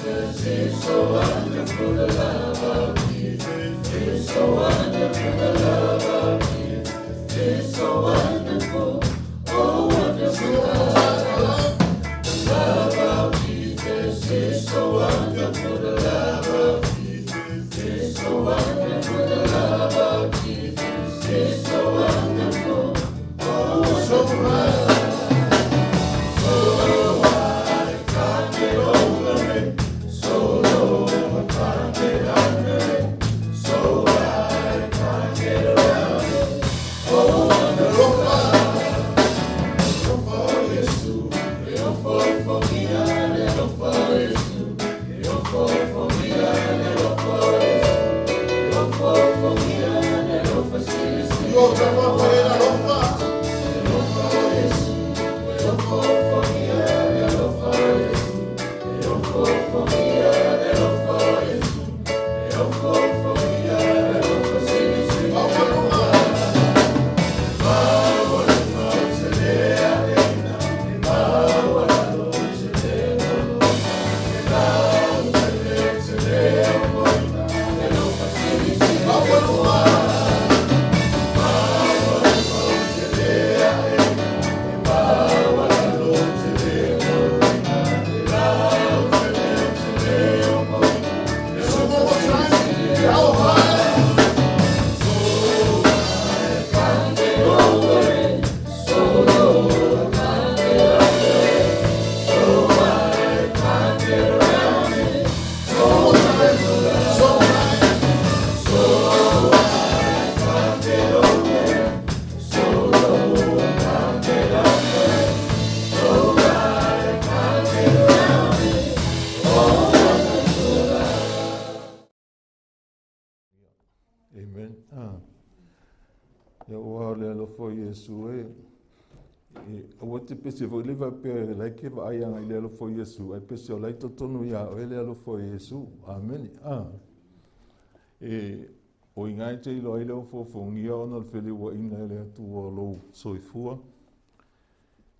Jesus is so wonderful, the love of Jesus is so wonderful, the love of Jesus is so wonderful, oh wonderful love. The love of Jesus is so wonderful, the love of Jesus is so wonderful, the love of Jesus is so wonderful, oh wonderful love. So I can't get over it, so low I can't get under it, so I can't get around it. Oh, wonderful love. Amen. Ah. Ia ua o le alofa o Iesu e. E aua te pese foi le faapea e lai ke vaai agai i le alofa o Iesu, ae pese o la e i totonu iā oe le alofa o Iesu. Amene. Ah. E o i ina e te iloa ai le ofoofogia ona o le feliuaiga e le Atua o lou soifua,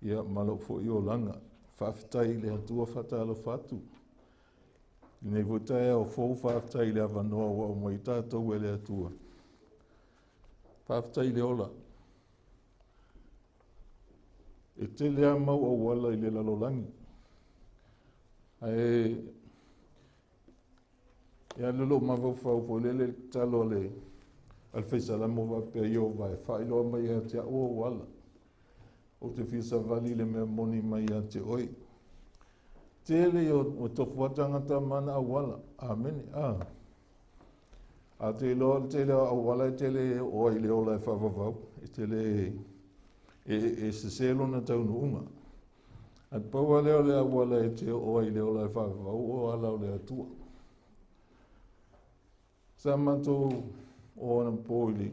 ia ma lou foi olaga. Faafetai i le Atua, faatalofa atu. I lenei foi taeao fou, faafetai i le avanoa ua aumai ai tatou e le Atua. Faafetai i le ola. E tele lava mau auala i le lalolagi. Ae e alu lou mafaufau foi lele i le tatalo a le a le faisalamo faapea, Ieova e faailoa mai ia te au ou ala. Ou te fia savali i le mea moni mai ia te oe. Tele ia o tofu a tagata ma ana auala. Amene. A. A te iloa le tele o auala e tele oo ai i le ola e faavavau, e tele e, e sese lona taunuuga. Ae pau lava lea o le auala e te oo ai i le ola e faavavau o ala o le Atua. Sa matou o anapo i le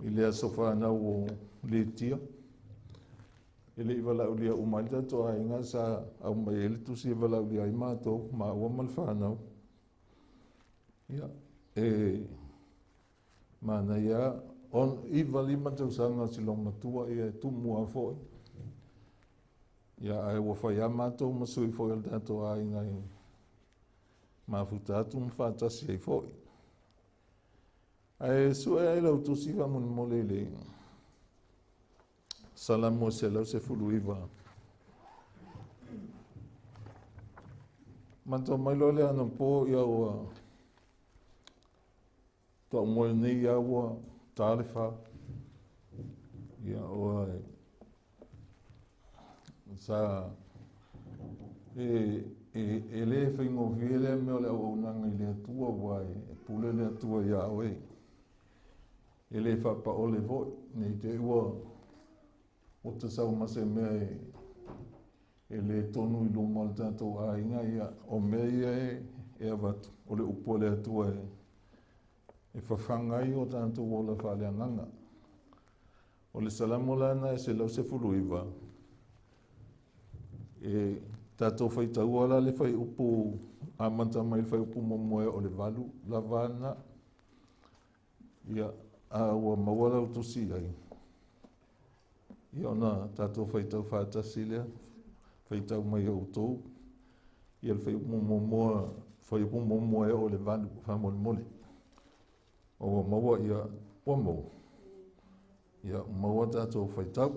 i le aso fanau o Letia. E le i valaaulia uma ai le tatou aiga, sa aumai ai le tusi e valaaulia ai matou, maua ma le fanau. Ia, e manaia lava, 95 tausaga o si loomatua, ia e tumu lava foi. Ia, ae ua fai lava matou ma sui foi o le tatou aiga e mafuta atu ma faatasi ai foi. Ae sue ai lau tusi faamolemole i le Salamo 119. Manatu mai loa le anapo ia ua tau moe nei ia ua ta le fa. Ia ua sa e e e le faigofie lea mea o le auaunaga i le Atua aua e pule le Atua iā oe. E le faapaole foi, ne i te i ua ua tasau ma se mea e e le tonu i luma o le tatou aiga, ia o mea ia e e avatu, o le upu a le Atua e e fafaga ai o tatou ola faaleagaga. O le Salamo la lena e 119, e tatou faitaua la le fuaiupu amata mai le fuaiupu muamua e oo i le 8 lava lena. Ia, a ua maua lau tusi i ai, ia ona tatou faitau faatasi lea, faitau mai e outou. Ia le fuaiupu muamua, fuaiupu muamua e oo i le 8 faamolemole. Ma ua maua ia, ua maua. Ia, ua maua tatou faitau.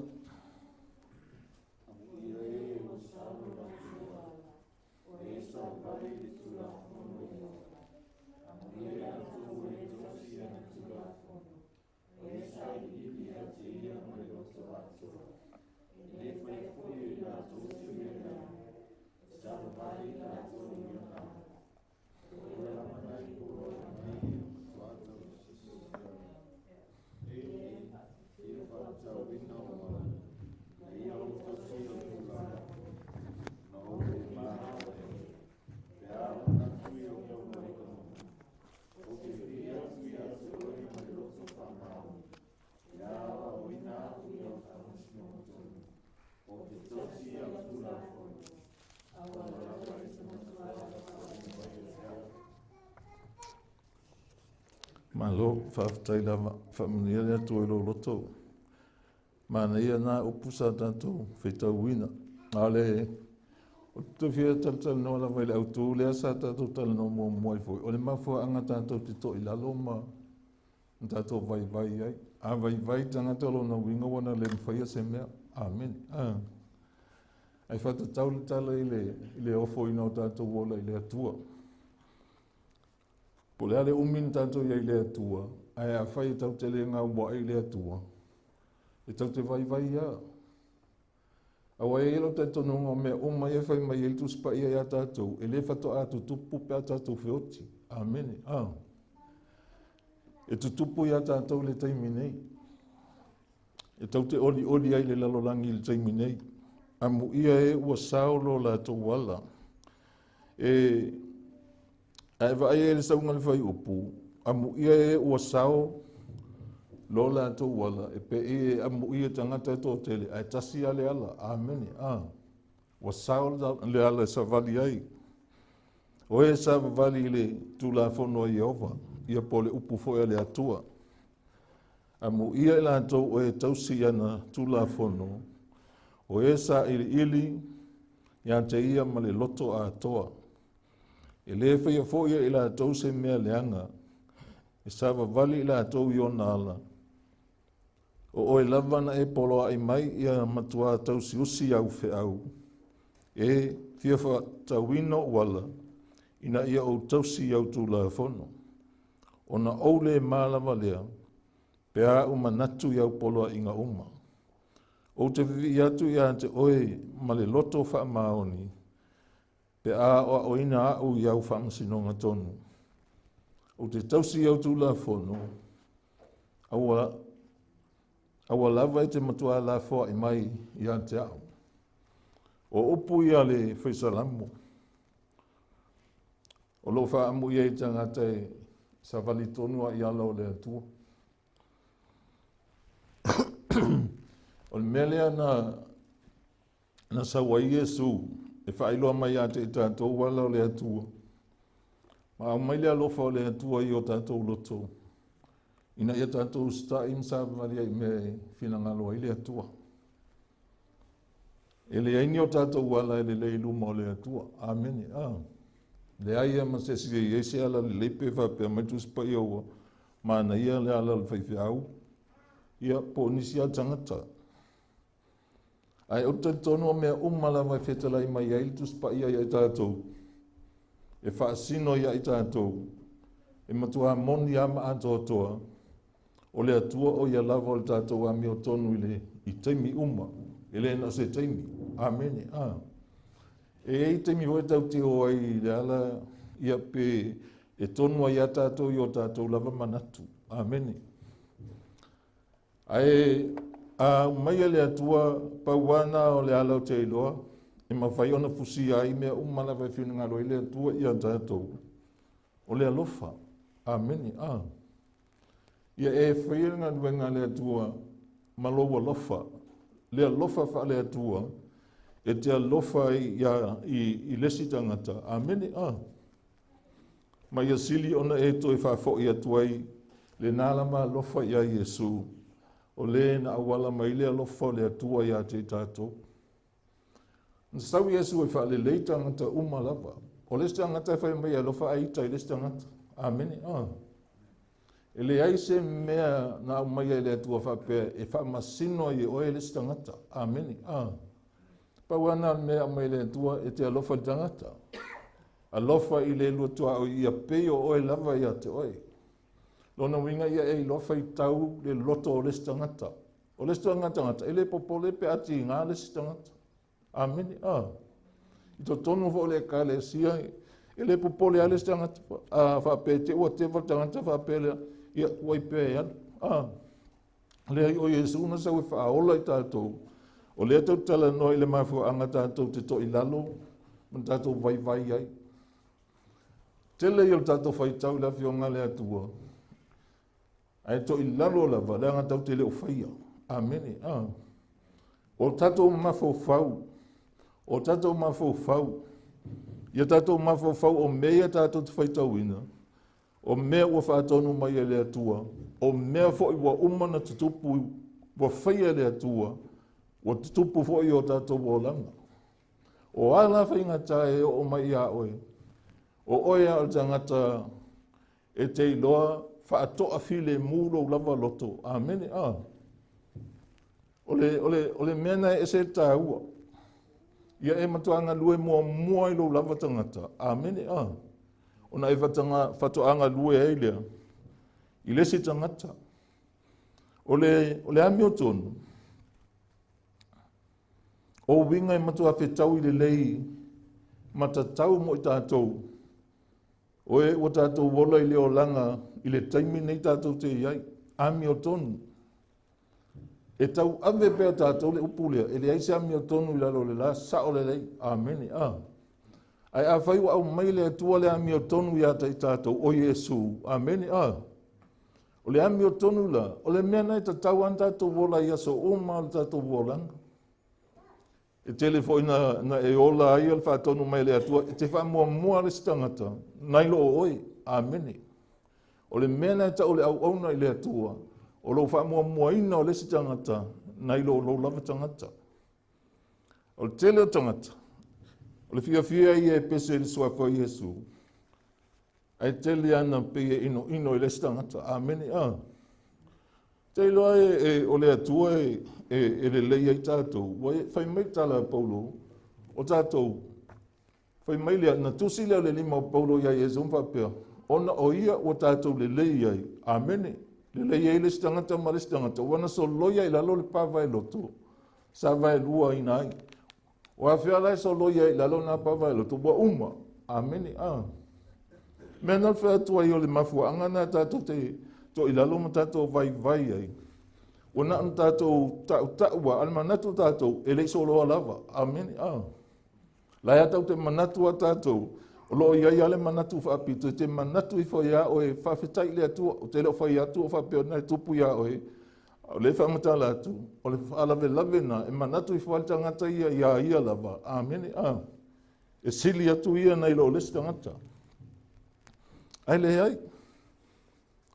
Malo, faafetai lava. Faamanuia le Atua i lou loto. Manaia na upu sa tatou faitauina. A o le ou te fia talatalanoa lava i le autu lea sa tatou talanoa muamua ai foi, o le mafuaaga tatou te toilalo ma tatou vaivai ai. A vaivai tagata lona uiga ua na le mafaia se mea. Amene. Ae faatatau le tala i le ofoina o tatou ola i le Atua. Po o le a le umi na tatou i ai i le Atua, ae afai e tatou te le gauai i le Atua, e tatou te vaivai lava. Aua e i ai lou talitonuga o mea uma ia e fai mai ai le Tusi Paia ia tatou, e le faatoa tutupu pe a tatou feoti. Amene. E tutupu ia tatou i le taimi nei. E tatou te olioli ai i le lalolagi i le taimi nei. Amuia e ua sao lo latou ala. E ae vaai ai le sauga le fuaiupu, amuia e ua sao lo latou ala, e pe i e amuia tagata e toatele, ae tasi lava le ala. Amene. Ua sao le ala e savali ai. O e savavali i le Tulafono a Ieova, ia po o le upu foi a le Atua. Amuia i latou o e tausi i ana Tulafono, o e sailiili ia te ia ma le loto atoa. E le faia foi e i latou se mea leaga, e savavali i latou i ona ala. O oe lava na e poloai mai ia matua tausiusi au feau, e fia faatauina ou ala, ina ia ou tausi i au Tulafono. Ona ou le ma lava lea, pe a ou manatu i au poloaiga uma. Ou te vivii atu ia te oe ma le loto faamaoni, pe a aoaoina au i au faamasinoga tonu. Ou te tausi i au Tulafono, aua lava e te matua lafoai mai ia te au. O upu ia le Faisalamo, o loo faaamuia i tagata e savali tonu i ala o le Atua. O le mea lea na sau ai Iesu e faailoa mai ia te i tatou ala o le Atua. Ma aumai le alofa o le Atua i o tatou loto, ina ia tatou usitai ma savavali ai i mea e finagalo ai le Atua. E leai ni o tatou ala e lelei i luma o le Atua. Amene. Leai ma se isi e i ai se ala lelei pe faapea mai Tusi Paia ua manaia le ala o le faifeau, ia po o nisi lava tagata. Ae ou te talitonu o mea uma lava e fetalai mai ai le Tusi Paia ia i tatou, e faasino ia i tatou, e matua moni lava ma atoatoa, o le Atua o ia lava o le tatou amiotonu i taimi uma, e le na o se taimi. Amene. E i ai taimi foi tatou te o ai i le ala, ia pe e tonu ai ia tatou i o tatou lava manatu. Amene. Ae a aumai e le Atua pauana o le ala o te iloa, e mafai ona fusia ai mea uma lava e finagalo ai le Atua ia tatou, o le alofa. Amene. Ia e faia le galuega a le Atua ma lou alofa, le alofa faale Atua, e te alofa ai i le isi tagata. Amene. Ma ia sili ona e toe faafoi atu ai lena lava alofa ia Iesu, o le na auala mai le alofa o le Atua ia te i tatou. Na sau Iesu e faalelei tagata uma lava. O le isi tagata e fai mai e alofa ae ita i le isi tagata. Amene. Ah. E leai se mea na aumaia e le Atua faapea e faamasino ai e oe le isi tagata. Amene. Ah. Pau lava lena o le mea e aumai e le Atua e te alofa i le tagata. Alofa i le lua tuaoi ia pei o oe lava ia te oe. Lona uiga ia e iloa faitau le loto o le isi tagata. O le isi tagata, e le popole pe a tiga le isi tagata. Amene. Ah. I totonu foi o le ekalesia, e le popole lava le isi tagata faapea te ua teva le tagata faapea lea, ia tuai pea e alu. Ah. Leai, o Iesu na sau e faaola i tatou. O lea tatou te talanoa i le mafuaaga tatou te toilalo ma tatou vaivai ai. Tele ia o le tatou faitau i le Afioga a le Atua, ae toilalo lava, leaga tatou te le o faia. Amene. Ah. O tatou mafaufau, o tatou mafaufau, ia tatou mafaufau o mea ia tatou te faitauina, o mea ua faatonu mai e le Atua, o mea foi ua uma ona tutupu, ua faia e le Atua, ua tutupu foi i o tatou olaga. O a la faigata e oo mai iā oe, o oe lava o le tagata e te iloa faatoafilemu lou lava loto. Amene. A. O le, o le, o le mea na e ese le taua. Ia e matua galue muamua i lou lava tagata. Amene. A. Ona e faatoa galue ai lea i le isi tagata. O le, o le amiotonu, o uiga e matua fetaui lelei ma tatau mo i tatou. O e ua tatou ola i le olaga i le taimi nei tatou te i ai, amiotonu. E tauave pea tatou le upu lea, e leai se amiotonu i lalo o le la, sao lelei, amene. A. Ae afai ua aumai le Atua le amiotonu ia te i tatou, o Iesu, amene. A. O le amiotonu la, o le mea na e tatau lava ona tatou ola i aso uma o le tatou olaga. E tele foi na, na e ola ai le faatonu mai e le Atua, e te faamuamua le isi tagata, nai lo o oe. Amene. O le mea na e tau le auauna i le Atua, o lou faamuamuaina o le isi tagata, nai lo lou lava tagata. O le tele o tagata, o le fiafia ia e pese i le suafa o Iesu, Ae tele ana pei e inoino i le isi tagata. Amene. A. Te iloa e, e, o le Atua e, e, e lelei ai tatou. Ua e, fai mai tala a Paulo, o tatou, fai mai lea, na tusi lea o le lima o Paulo iā Iesu ma faapea, ona o ia ua tatou lelei ai. Amene. Lelei ai le isi tagata ma le isi tagata. Ua na soloia i lalo le pa vaeloto, sa vaeluaina ai. O afea la e soloia ai i lalo nā pa vaeloto, ua uma. Amene. A. Mea na fai atu ai o le mafuaaga na tatou te toilalo ma tatou vaivai ai. Ua na ona tatou tautaua, a o le manatu o tatou, e le i soloa lava. Amene. A. La e tatou te manatu a tatou, o lo o i ai lava le manatu faapito, e te manatu ifo iā oe, faafetai i le Atua, ou te le o fai atu o faapea ona e tupu iā oe, O lea e faamatala atu, o le faalavelave na e manatu ifo ai le tagata ia iā ia lava. Amene. A. E sili atu ia nai lo o le isi tagata. Ae leai.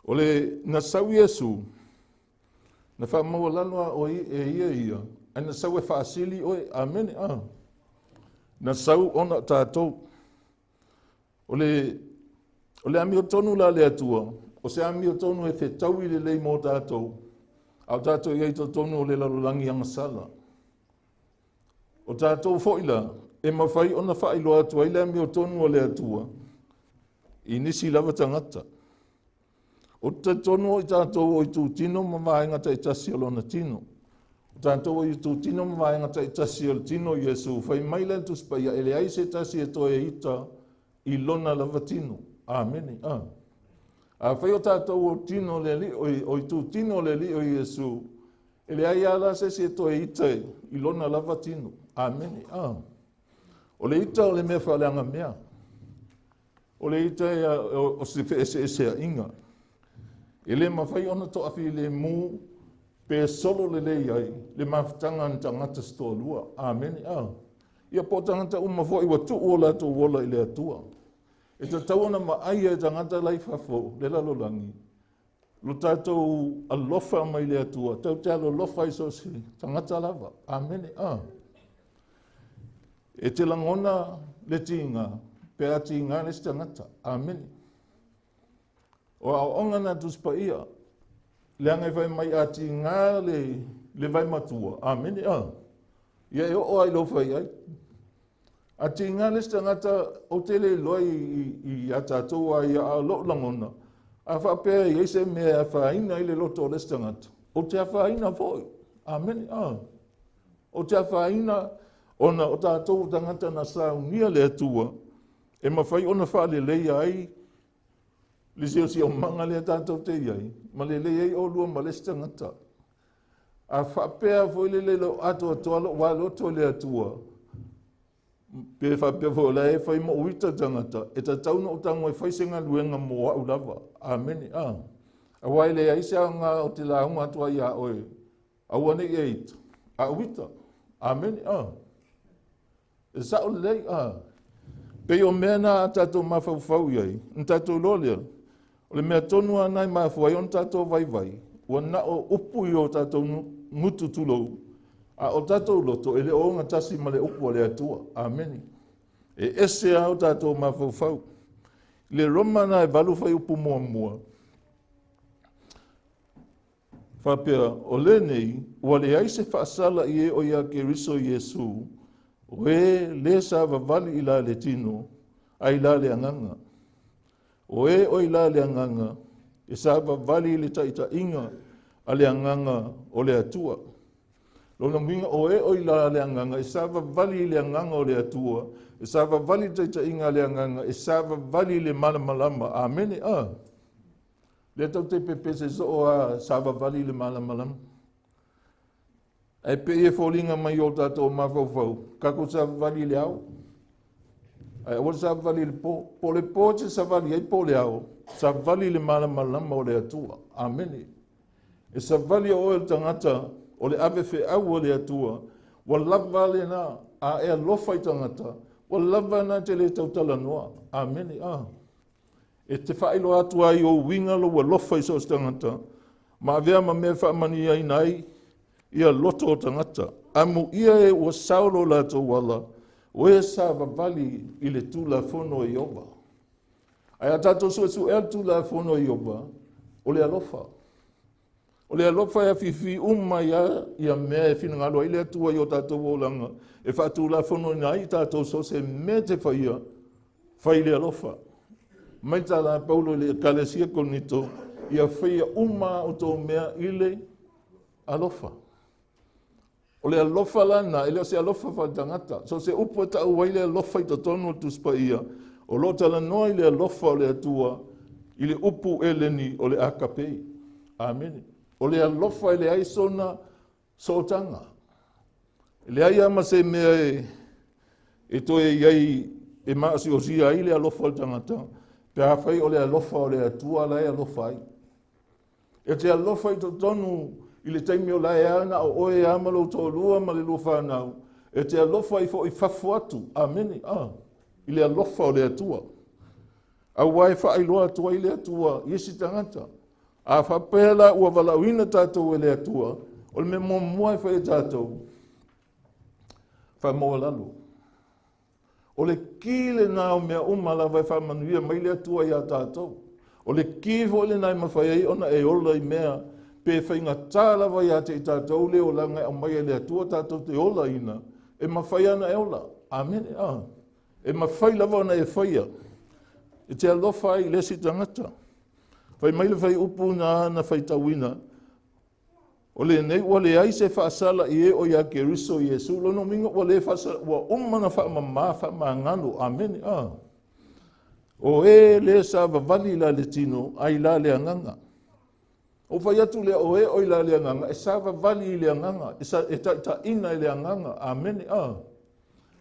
O le na sau Iesu, na faamaualalo a oe e ia ia, ae na sau e faasili oe. Amene. A. Na sau ona o tatou. O le, o le amiotonu la a le Atua, o se amiotonu e fetaui lelei mo tatou, a o tatou i ai i totonu o le lalolagi agasala. O tatou foi la, e mafai ona faailoa atu ai le amiotonu a le Atua i nisi lava tagata. Ou te talitonu o i tatou o itutino ma vaega taitasi o lona tino. O tatou o itutino ma vaega taitasi o le tino o Iesu, fai mai la le Tusi Paia, e leai se tasi e toe ita i lona lava tino. Amene. A. Afai o tatou o tino o le Alii, o itutino o le Alii o Iesu, e leai lava la se isi e toe ita i lona lava tino. Amene. A. O le ita o le mea faaleagamea. O le ita ia o se feeseeseaiga. E le mafai ona toafilemu pe solo lelei ai le mafutaga a ni tagata se toalua. Amene. A. Ia po o tagata uma foi ua tuu o latou ola i le Atua. E tatau ona vaaia e tagata la i fafo le lalolagi lo tatou alofa mai le Atua, tatou te alolofa i so o se tagata lava. Amene. A. E te lagona le tiga pe a tiga le isi tagata. Amene. O aoaoga na Tusi Paia, leaga e fai mai a tiga le vai matua, amene, a. Ia e oo lava i lou fai ai. A tiga le isi tagata, ou te le iloa ia tatou a ia, a o lou lagona, a faapea e i ai se mea e afaina ai le loto o le isi tagata, ou te afaina foi. Amene, a. Ou te afaina ona o tatou o tagata na saunia le Atua e mafai ona faaleleia ai le siosiomaga lea tatou te i ai, ma lelei ai oulua ma le isi tagata. A faapea foi lele le atoatoa lou aloto i le Atua, pe faapea foi o la e fai ma ou ita tagata, e tatau ona ou tago e fai se galuega mo au lava. Amene. A. Aua e leai se aoga ou te lauga atu ai ia oe, aua ne i e ita, a ou ita. Amene. A. E sao lelei, a. Pei o mea na a tatou mafaufau i ai, ona tatou iloa lea, o le mea tonu lava na e mafua ai ona tatou vaivai, ua na o upu i o tatou gutu tulou, a o tatou loto e le o ogatasi ma le upu a le Atua. Amene. E ese lava o tatou mafaufau. I le Roma na e 8 fuaiupu 1, faapea, o lenei, ua leai se faasala i e o ia Keriso Iesu, o e lē savavali i la le tino, a i la le agaga. O e o i la le agaga, e savavali i le taitaiga a le agaga o le Atua. Lona uiga, o e o i la le agaga, e savavali i le agaga o le Atua, e savavali i le taitaiga a le agaga, e savavali i le malamalama. Amene, a. Lea tatou te pepese soo a savavali i le malamalama. Ae pei e foliga mai o tatou mafaufau, tatou savavali i le ao. Ae aua le savavali i le po. Po o le po e te savali ai po o le ao, savali i le malamalama o le Atua. Amene. E savali o oe o le tagata o le ave feau a le Atua, ua lava lena, a e alofa i tagata, ua lava lena e te le tautalanoa. Amene. A. E te faailoa atu ai ou uiga lou alofa i so o se tagata, ma avea ma mea e faamanuiaina ai ia loto o tagata. Amuia e ua sao lo latou ala, o e savavali i le Tulafono a Ieova. Ae a tatou suesuea le Tulafono a Ieova, o le alofa. O le alofa e afifi uma ai ia mea e finagalo ai le Atua i o tatou olaga, e faatulafonoina ai i tatou so o se mea e te faia, fai le alofa. Mai tala a Paulo i le Ekalesia Korinito, ia faia uma a outou mea i le alofa. O le alofa la lena, e le o se alofa faaletagata. So o se upu e tau ai le alofa i totonu o le Tusi Paia, o lo o talanoa i le alofa o le Atua i le upu eleni o le agape. Amene. O le alofa e leai sona sootaga. E leai lava ma se mea e toe i ai e maosiosia ai le alofa o le tagata, pe afai o le alofa o le Atua la e alofa ai. E te alofa i totonu i le taimi o la e a na o oe a ma lou toalua ma le lua fanau, e te alofa ai foi i fafo atu. Amene. A. I le alofa o le Atua. Aua e faailoa atu ai le Atua i isi tagata. A faapea la ua valaauina tatou e le Atua, o le mea muamua e fai e tatou, faamaualalo. O le ki lena o mea uma lava e faamanuia mai le Atua iā tatou. O le ki foi lena e mafai ai ona e ola i mea pe faigata lava iā te i tatou le olaga e aumai e le Atua tatou te olaina, e mafai ona e ola. Amene. A. E mafai lava ona e faia. E te alofa ai i le isi tagata. Fai mai le fuaiupu na na faitauina, o lenei ua leai se faasala i e o ia Keriso Iesu. Lona uiga ua le faasala, ua uma na faamama faamagalo. Amene. A. O e le savavali la le tino, ai la le agaga. O fai atu lea o e o i la le agaga, e savavali i le agaga, e taitaina i le agaga. Amene. A.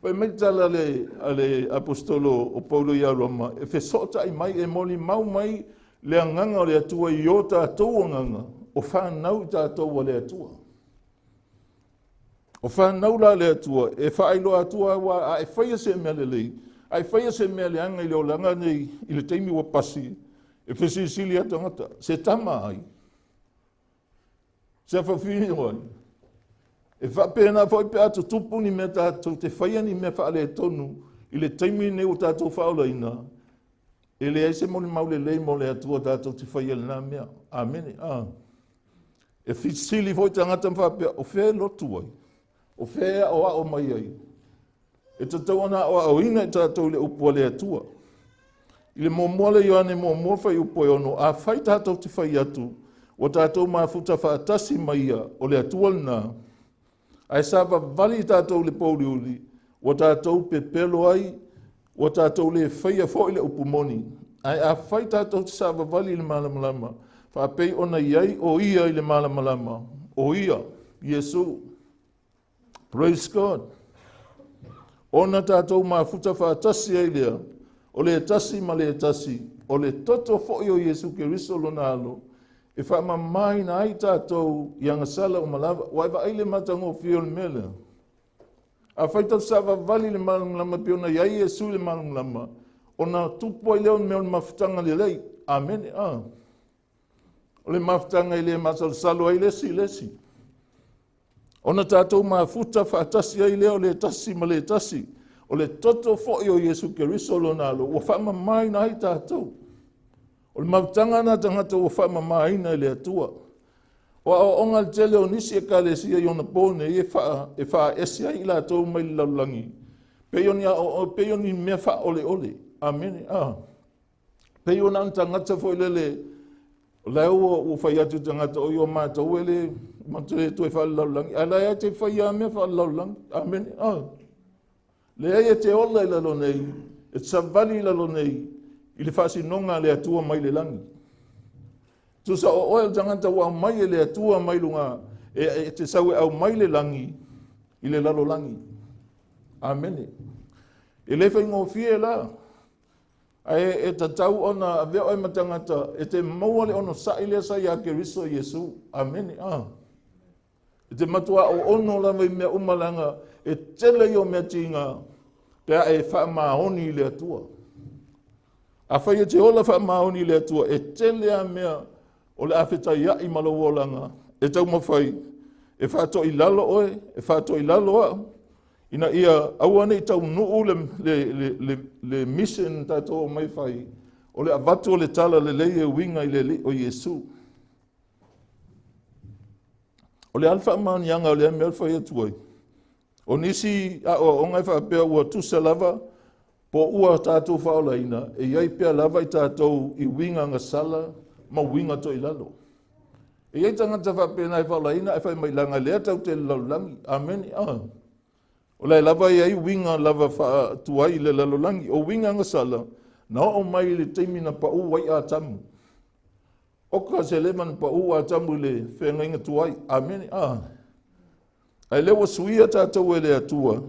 Fai mai le tala a le apostolo o Paulo ia Roma, e fesootai mai, e molimau mai le agaga o le Atua i o tatou agaga, o fanau i tatou a le Atua. O fanau la le Atua, e faailoa atu aua a e faia se mea lelei, a e faia se mea leaga i le olaga nei i le taimi ua pasi, e fesilisili a tagata, se tama ai, se afafine ai. E faapena foi pe a tutupu ni mea tatou te faia ni mea faaletonu i le taimi lenei ua tatou faaolaina, e leai se molimau lelei mo le Atua tatou te faia lena mea. Amene. A. E fesili foi tagata ma faapea, o fea e lotu ai? O fea e aoao mai ai? E tatau ona aoaoina i tatou i le upu a le Atua. I le muamua le Ioane muamua fuaiupu e 6, afai tatou te fai atu, ua tatou mafuta faatasi ma ia, o le Atua lena, ae savavali tatou i le pouliuli, ua tatou pepelo ai, ua tatou le faia foi le upu moni. Ae afai tatou te savavali i le malamalama, faapei ona i ai o ia i le malamalama, o ia, Iesu. Praise God. Ona tatou mafuta faatasi ai lea, o le tasi ma le tasi, o le toto foi o Iesu Keriso lona alo, e faamamaina ai tatou i agasala uma lava. Ua e vaai le matagofie o le mea lea? Afai tatou savavali i le malamalama pei ona i ai Iesu i le malamalama, ona tupu ai lea o le mea o le mafutaga lelei. Amene. A. O le mafutaga e le masalosalo ai le isi i le isi. Ona tatou mafuta faatasi ai lea o le tasi ma le tasi, o le toto foi o Iesu Keriso lona alo, ua faamamaina ai tatou. O le mafutaga na tagata ua faamamaina e le Atua. O aoaoga le tele o nisi ekalesia i ona po nei e faaese ai i latou mai le lalolagi, pei o ni aoao, pei o ni mea faaoleole. Amene. A. Pei ona ana tagata foi lele, o la ua fai atu tagata, o i o matou e le matou le toe faalelalolagi, ae la e te fai lava mea faalelalolagi. Amene. A. Leai e te ola i lalo nei, e te savali i lalo nei, i le faasinoga a le Atua mai le lagi. Tusa o oe o le tagata ua aumai e le Atua mai luga, e te sau e aumai le lagi i le lalolagi. Amene. E le faigofie la, ae e tatau ona avea oe ma tagata e te maua le onosai lea sa ia Keriso Iesu. Amene. A. E te matua o ono lava i mea uma leaga e tele i o mea tiga pe a e faamaoni i le Atua. Afai e te ola faamaoni i le Atua, e tele a mea o le a fetaiai ma lou olaga e taumafai e faatoilalo oe, e faatoilalo au, ina ia aua nei taunuu le mission tatou omai fai, o le avatu o le tala lelei e uiga i le Alii o Iesu. O le a le faamaoniaga o lea mea o le fai atu ai? O nisi aoaoga e faapea ua tusa lava po ua tatou faaolaina, e i ai pea lava i tatou i uiga gasala ma uiga toilalo. E i ai tagata faapena e faaolaina ae fai mai leaga lea tau te lalolagi. Amene. A. O la e lava e i ai uiga lava faatuai i le lalolagi. O uiga gasala, na oo mai i le taimi na pau ai Atamu. Oka se leva na pau Atamu i le feagaiga tuai. Amene. A. Ae lea ua suia tatou e le Atua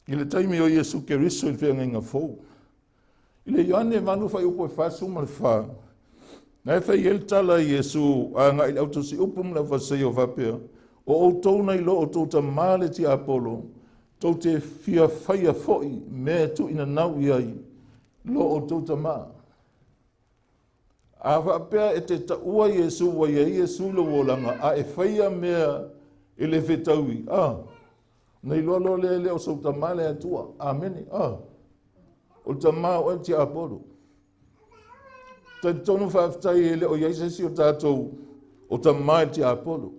i le taimi o Iesu Keriso i le feagaiga fou. I le Ioane 8 fuaiupu e 44, na e fai ai le tala i Iesu agai i le autasiupu ma le aufaseio faapea, o outou na iloa outou tamā le tiapolo, tou te fia faia foi mea e tuuinanau i ai lo outou tamā. A faapea e te taua Iesu ua i ai Iesu i lou olaga, a e faia mea e le fetaui, a, na iloa loa lea e le o sou tamā le Atua. Amene. A. O le tamā o oe le tiapolo. Talitonu faafetai e le o i ai se isi o tatou o tamā i le tiapolo.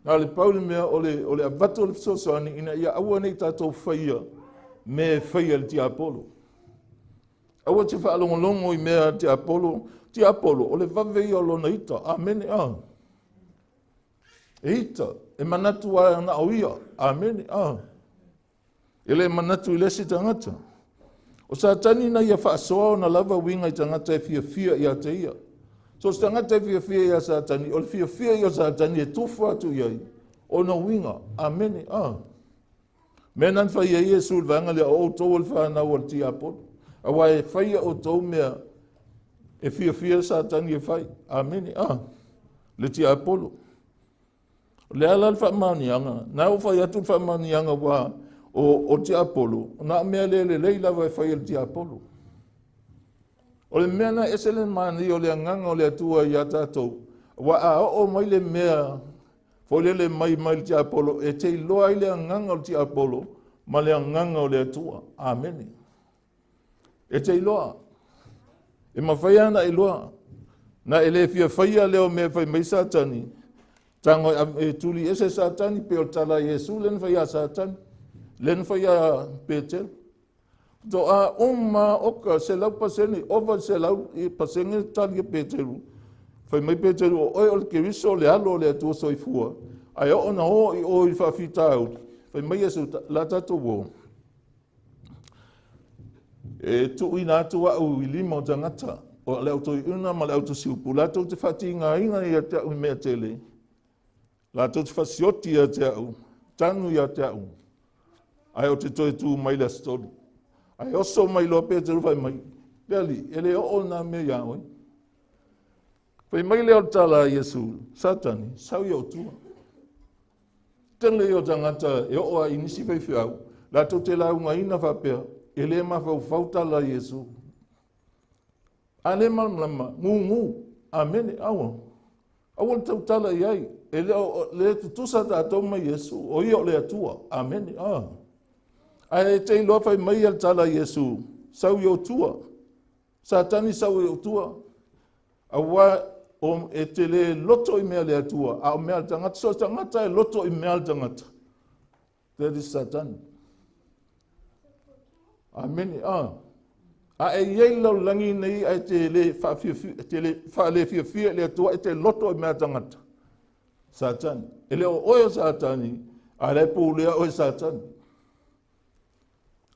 Na o le pau le mea o le avatu o le fesoasoani ina ia aua nei tatou faia mea e faia e le tiapolo. Aua te faalogologo i mea a le tiapolo. Tiapolo, o le vave ia o lona ita. Amene. A. E ita, e manatu a na o ia. Amene. A. E le manatu i le isi tagata. O Satani na ia faasoa ona lava uiga i tagata e fiafia ia te ia. So se tagata e fiafia ia Satani, o le fiafia ia o Satani e tufa atu i ai, ona uiga. Amene. A. Mea na fai ai Iesu i le vaega lea, o outou o le fanau a le tiapolo. Aua e faia outou mea e fiafia Satani e fai. Amene. A. Le tiapolo. O le ala le faamaoniaga, na ua fai atu le faamaoniaga ua o tiapolo, na o mea le lelei lava e fai e le tiapolo. O le mea na ese le manaia o le agaga o le Atua ia tatou, ua a oo mai le mea Foi lele mai mai le tiapolo e te iloa ai le agaga o le tiapolo ma le agaga o le Atua. Amene. E te iloa. E mafai lava ona e iloa. Na e le fia faia lea o mea e fai mai Satani, tago e tuli ese Satani pei o le tala a Iesu lea na fai ia Satani, lea na fai ia Petelo. Toa uma oka 100%, ova 100% tali a Peteru. Fai mai Peteru, o oe o le Keriso o le alo o le Atua soifua, ae oo na o i o i faafitauli, fai mai Iesu, la tatou o. E tuuina atu au i lima o tagata, o le au toeaina ma le au tusiupu, latou te faatigaina ia te au i mea tele, latou te fasioti ia te au, tanu ia te au, ae ou te toe tu mai le aso tolu. Ae oso mai loa Peteru fai mai, le Alii, e le oo nā mea iā oe. Fai mai lea o le tala a Iesu, Satani, sau i ou tua. Tele ia o tagata e oo ai i nisi faifeau, latou te laugaina faapea, e le mafaufau tala a Iesu. A le malamalama, gugu, amene, aua. Aua le tautala i ai, e le, o, le tutusa tatou ma Iesu, o ia o le Atua, amene, a. Ae te iloa fai mai le tala a Iesu, sau i ou tua, Satani sau i ou tua, auā o, e te le loto i mea le Atua, a o mea le tagata, so tagata e loto i mea le tagata. That is Satani. Amene, a. A e i ai le lalolagi nei ae te le faafiafia, te le faalefiafia i le Atua e te loto i mea tagata. Satani. E le o oe o Satani, a le pulea oe Satani.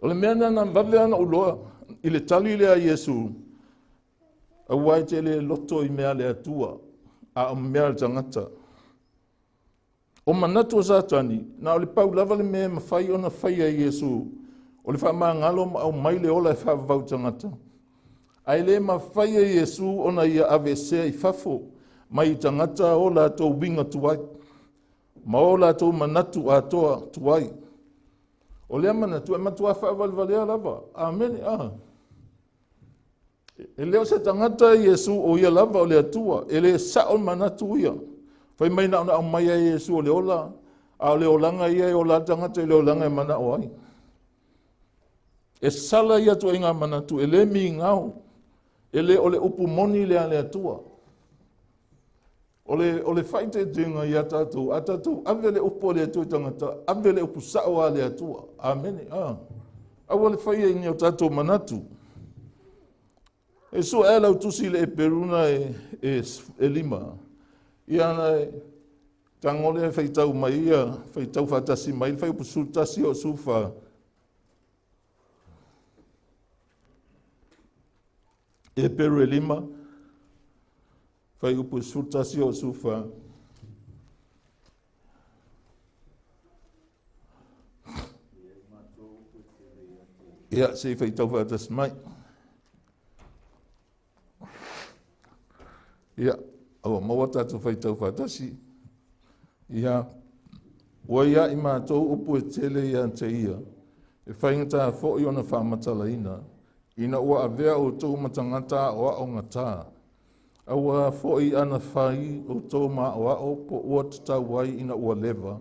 O le mea lena na vave ona ou iloa i le tali lea a Iesu, auā e te le loto i mea a le Atua, a o mea a le tagata. O manatu o Satani, na o le pau lava le mea e mafai ona faia e Iesu, o le faamagalo ma aumai le ola e faavavau i tagata. Ae le mafai e Iesu ona ia aveesea i fafo mai i tagata o latou uiga tuai, ma o latou manatu atoa tuai. O lea manatu e matua faavalevalea lava. Amene. A. E le o se tagata Iesu o ia lava o le Atua, e le sao manatu ia. Fai mai na ona aumai ai Iesu o le ola, a o le olaga ia e ola le tagata i le olaga e manao ai. E sala ia ituaiga manatu, e le migao, e le o le upu moni lea a le Atua. O le faaeteetega ia tatou, a tatou ave le upu a le Atua i tagata, ave le upu sao a le Atua. Amene. A. Aua le faia i ni o tatou manatu. E sue lau tusi i le Eperu na e 5. Ia na e tago lea faitau mai ia, faitau faatasi mai, le fuaiupu 11 o 14. Eperu e 5, fuaiupu 11 o 14. Ia, se i faitau faatasi mai. Ia, ua maua tatou faitau faatasi. Ia, ua ia i matou upu e tele ia te ia, e faigata foi ona faamatalaina, ina ua avea outou ma tagata aoao gata. Auā foi ana fai outou ma aoao po ua tatau ai ina ua leva,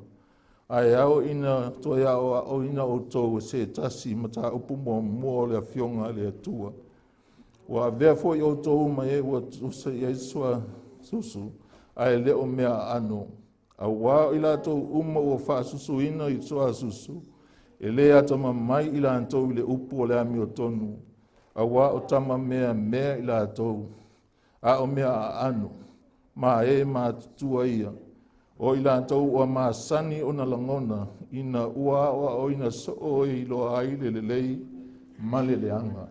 ae ao ina toe aoaoina outou e se tasi mataupu muamua o le afioga a le Atua. Ua avea foi outou ma e ua tusa i ai suasu, ae le o mea aano. Auā o i latou uma ua faasusuina i suasusu, e le atamamai i latou i le upu o le amiotonu, auā o tama meamea i latou, a o mea aano, ma e matutua ia. O i latou ua masani ona lagona, ina ua aoaoina soo e iloa ai le lelei ma le leaga.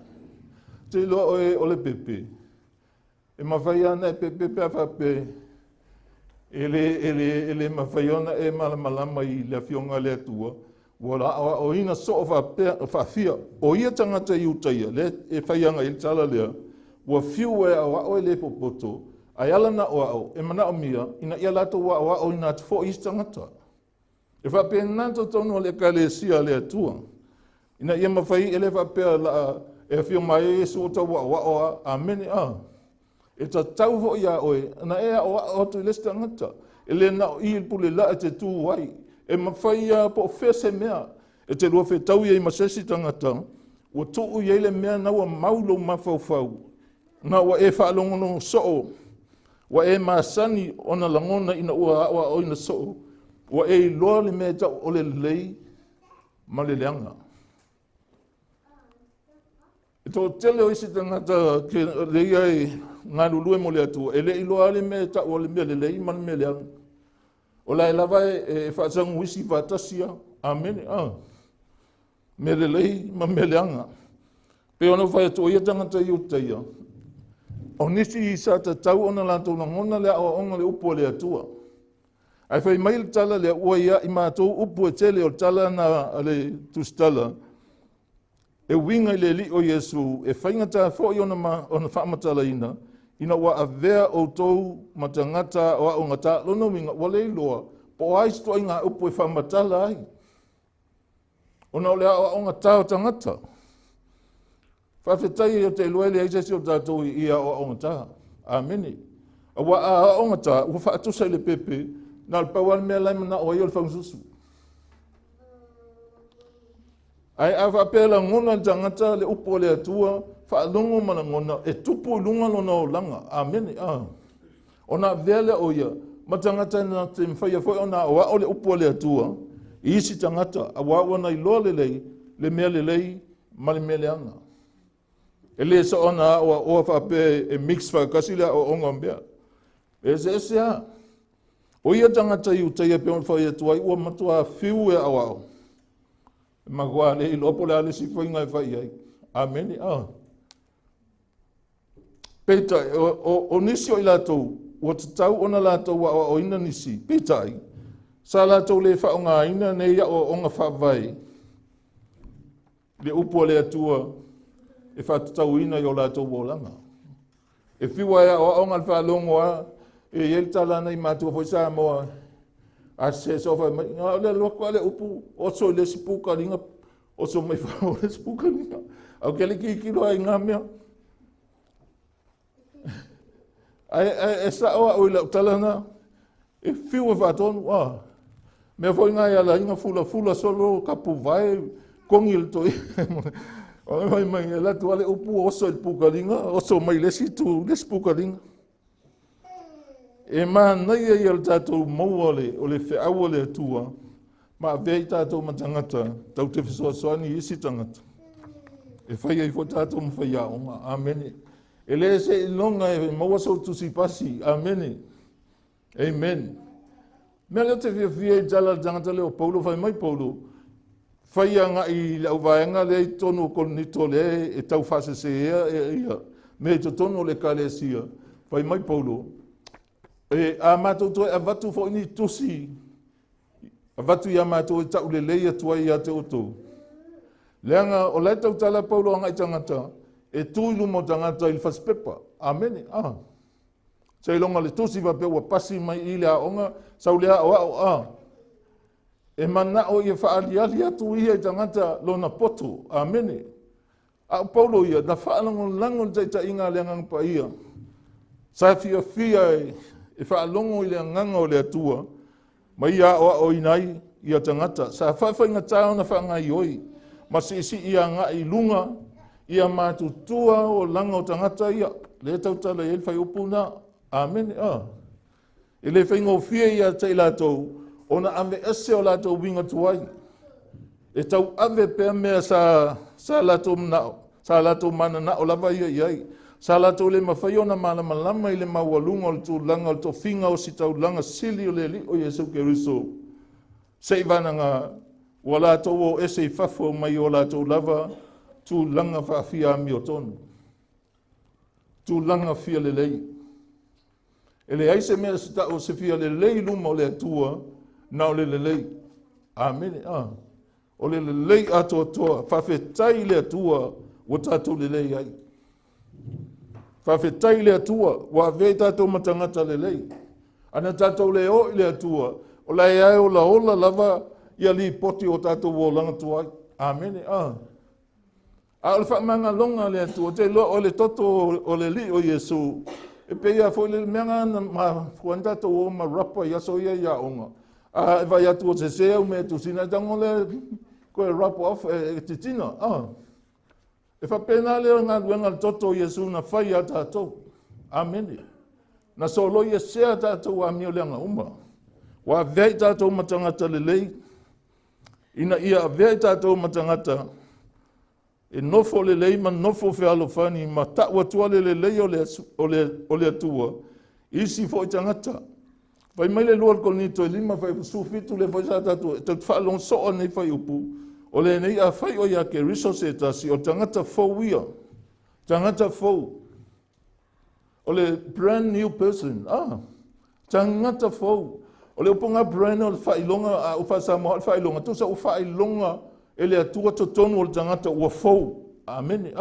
Te iloa oe o le pepe, e mafai lava ona e pepe pe a faapea e le mafai ona e malamalama i le afioga a le Atua, ua aoaoina soo faapea, faafia. O ia tagata i uta ia, lea e fai aga i le tala lea, ua fiu e aoao e le popoto, ae ala na aoao, e manaomia, ina ia latou aoaoina atu foi isi tagata. E faapena totonu o le ekalesia a le Atua. Ina ia mafai e le faapea la e afio mai Iesu o tau aoao a, amene a. E tatau foi ia oe, na e aoao atu i le isi tagata. E le na o i le pule laa e te tu ai. E mafai lava po o fea se mea e te lua fetaui ai ma se isi tagata, ua tuu i ai le mea na ua mau i lou mafaufau, na ua e faalogologo soo, ua e masani ona lagona ina ua aoaoina soo, ua e iloa le mea e tau o le lelei ma le leaga. E toatele o isi tagata ke le ia e galulue mo le Atua, e le iloa le mea e tau o le mea lelei ma le mea leaga. O la e lava e faasaguisi faatasi lava. Amene. Mea lelei ma mea leaga. Pei ona ou fai atu o ia tagata Iutaia, o nisi sa tatau ona latou lagona le aoaoga o le upu a le Atua. Ae fai mai le tala lea, ua ia i matou upu e tele, o le tala na a le tusitala, e uiga i le Alii o Iesu, e faigata foi ona faamatalaina, ina ua avea outou ma tagata o aogata. Lona uiga, ua le iloa po o a isi ituaiga upu e faamatala ai, ona o le aoaogatā o tagata. Faafetai ou te iloa e leai se isi o tatou i aoaogatā. Amene. Aua a aoaogatā, ua faatusa i le pepe, na o le pau lava le mea la e manao ai o le fagasusu. Ae a faapea e lagona le tagata le upu a le Atua, faalogo ma lagona, e tupu i luga lona olaga. Amene. Ona avea lea o ia ma tagata na te mafaia foi ona aoao le upu a le Atua i isi tagata, aua ua na iloa lelei le mea lelei ma le mea leaga. E le soona aoaoa faapea e mix faatasi le aoaoga o mea. E eseese lava. O ia tagata Iutaia pei ona fai atu ai, ua matua fiu e aoao. E matua le iloa po o le a le isi faiga e fai i ai. Amene. Peitai, o nisi o i latou, ua tatau ona latou aoaoina nisi. Peitai, sa latou le faaaogaina nei aoaoga faavae le upu a le Atua e faatatauina i o latou olaga. E fiu lava e aoaoga le faalogo lava, e i ai le tala na i matua foi Samoa, a se soo fai mai, na o le alu atu lava le upu, oso i le isi pukaliga, oso mai fao le isi pukaliga. Ae ou te le tilotilo lava i ngā mea. Ae sao au i lau tala na, e fiu e faatonu. Mea foi ngā e ala ai na fulafula solo tapuvae, kogi le toi. O le fai mai, e alu atu lava le upu oso i le pukaliga, oso mai le isi itu, le isi pukaliga. E manaia ia le tatou maua o le feau a le Atua, ma avea i tatou ma tagata tau te fesoasoani i isi tagata. E fai ai foi tatou ma faiaoga. Amene. E le seiloga e maua sou tusi pasi. Amene. Amen. Mea lea ou te fiafia i tala a le tagata lea o Paulo, fai mai Paulo, fai agai i le auvaega lea i totonu o Korinito lea e tau faaseseea ia mea i totonu o le ekalesia. Fai mai Paulo, e a matou toe avatu foi ni tusi, avatu iā matou e taulelei atu ai ia te outou. Leaga o la e tautala Paulo agai tagata, e tu i luma o tagata i le fasipepa. Amene. Seiloga le tusi faapea ua pasi mai i le aoga, sau le aoao. E manao ia faaaliali atu ia i tagata lona poto. Amene. A o Paulo ia, na faalagolago le taitaiga a le Agaga Paia. Sa fiafia e faalogo i le agaga o le Atua ma ia aoaoina ai ia tagata. Sa faafaigata ona faagaoioi ma siisii agai i luga ia matutua olaga o tagata ia. Lea e tautala i ai le fuaiupu lena. Amene. E le faigofie ia te i latou ona aveese o latou uiga tuai. E tauave pea mea sa latou manao, sa latou mananao lava ia i ai. Sa latou le mafai ona malamalama i le maualuga o le tulaga o le tofiga ositaulaga sili o le Alii o Iesu Keriso. Seivanaga ua latou o ese i fafo mai o latou lava tulaga faafia amiotonu, tulaga fia lelei. E leai se mea se tau o se fia lelei i luma o le Atua, na o le lelei. Amene. O le lelei atoatoa. Faafetai i le Atua ua tatou lelei ai. Faafetai i le Atua ua avea i tatou ma tagata lelei. Ana tatou le o i le Atua, o la e ae olaola lava ia lipoti o tatou olaga tuai. Amene. A o le faamagaloga a le Atua, te iloa o le toto o le Alii o Iesu. E pei lava foi le mea lena na mafua ai ona tatou o ma rapa i aso ia i aoga. A e vaai atu ua sese au mea e tusina, e tago lea toe rub off e titina. E faapena le galuega a le toto o Iesu na fai ia tatou. Amene. Na soloi esea tatou amioleaga uma. Ua avea i tatou ma tagata lelei, ina ia avea i tatou ma tagata e nofo lelei ma nofo fealofani ma ta'u atua le lelei o le Atua i isi foi tagata. Fai mai le 2 Korinito e 5 fuaiupu 17, lea foi sa tatou te faalogo so'o nei fuaiupu, o lenei: afai o ia Keriso se tasi, o tagata fou ia, tagata fou, o le brand new person, tagata fou. O le upu brand o le faailoga, a o faa-Samoa o le faailoga, tusa ua faailoga e le Atua totonu o le tagata ua fou. Amene.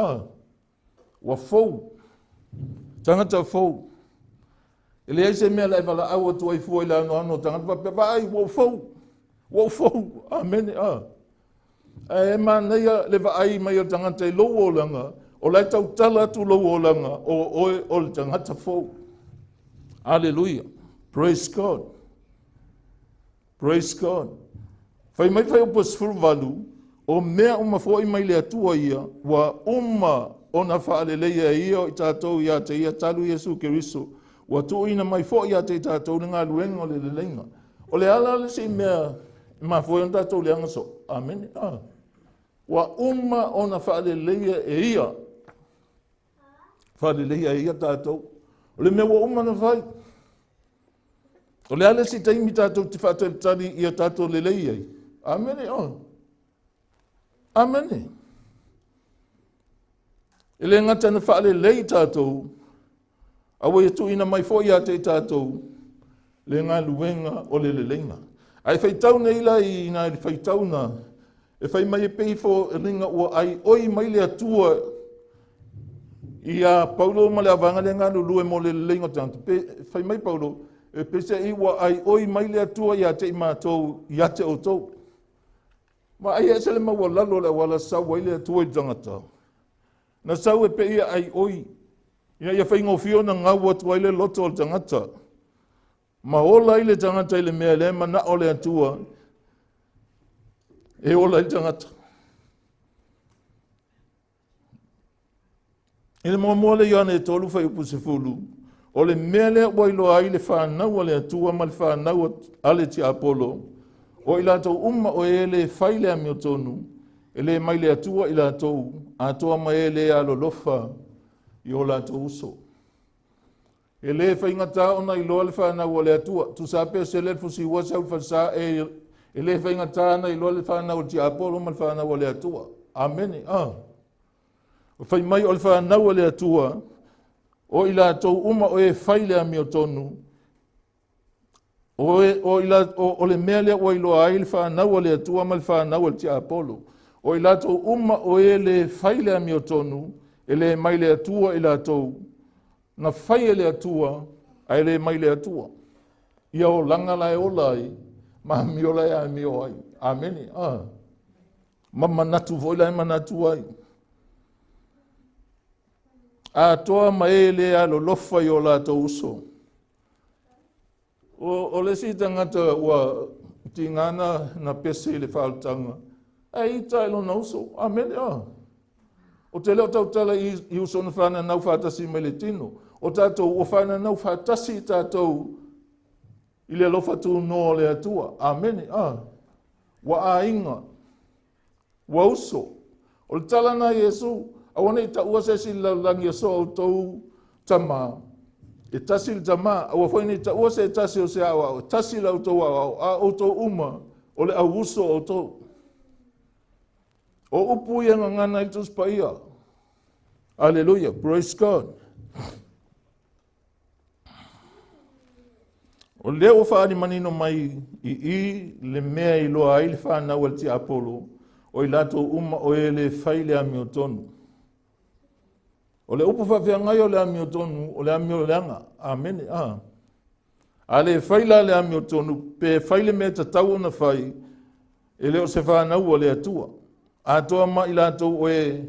Ua fou, tagata fou. E leai se mea la e valaau atu ai fua i le anoano o tagata faapea, vaai, ua ou fou, ua ou fou. Amene. Ae manaia le vaai mai o le tagata i lou olaga, o la e tautala atu lou olaga, o oe o le tagata fou. Aleluia. Praise God. Praise God. Fai mai fuaiupu 18, o mea uma foi mai le Atua ia, ua uma ona faaleleia e ia o i tatou ia te ia talu Iesu Keriso, ua tuuina mai foi ia te i tatou le galuega o le leleiga. O le ala le isi mea e mafua ai ona tatou leaga so. Amene. Ua uma ona faaleleia e ia. Faaleleia e ia tatou. O le mea ua uma ona fai. O le a le isi taimi tatou te faatalitali ia tatou lelei ai? Amene. Amene. E le gata na faalelei tatou, a ua ia tuuina mai foi ia te i tatou le galuega o le leleiga. Ae faitau nei la i nai faitauna e fai mai e pei foliga ua aioi mai le Atua ia Paulo ma le avaga lea galulue mo le leleiga o tagata. Fai mai Paulo, e peiseai ua aioi mai le Atua ia te i matou ia te outou. Ma ai ese le maualalo o le auala sau ai le Atua i le tagata. Na sau e pei e aioi, ina ia faigofie ona gau atu ai le loto o le tagata. Ma ola ai le tagata i le mea lea manao le Atua e ola ai le tagata. I le muamua le Ioane 3 fuaiupu 10, o le mea lea ua iloa ai le fanau a le Atua ma le fanau a le tiapolo, o i latou uma o e le fai le amiotonu, e le mai le Atua i latou, atoa ma e le alolofa i o latou uso. E le faigata ona iloa le fanau a le Atua, tusa pe sele le fusiua sau le falesa, e le faigata ona iloa le fanau a le tiapolo ma le fanau a le Atua. Amene. O fai mai o le fanau a le Atua, o i latou uma o e fai le amiotonu, o le mea lea ua iloa ai le fanau a le Atua ma le fanau a le tiapolo. O i latou uma o e le fai le amiotonu, e le mai le Atua i latou, na fai e le Atua, ae le mai le Atua. Ia olaga la e ola ai, ma amio la e amio ai. Amene. Ma manatu foi la e manatu ai. Atoa ma e le alolofa i o latou uso. O le isi tagata ua tigana na pese i le faaolataga, ae ita i lona uso. Amene. O te leo tautala i uso na whananau whātasi mai le tino. O tātou ua whananau whātasi tātou i le alofa tūnoa o le Atua. Amene. Ua aiga, ua uso. O le tala na Iesu, aua nei taua se isi lalolagi e so outou tama. E tasi le tama, aua foi nei taua se tasi o se aoao, e tasi la outou aoao, a outou uma o le auuso o outou. O upu ia gagana i le Tusi Paia. Hallelujah. Praise God. O lea ua faalimanino mai i le mea i loa ai le whanau a le tiapolo, o i latou uma o e le fai le amiotonu. O le upu faafeagai o le amiotonu, o le amioleaga. Amene. A le fai la le amiotonu, pe fai le mea tatau ona fai, e le o se whanau o le Atua. Atoa ma i latou o e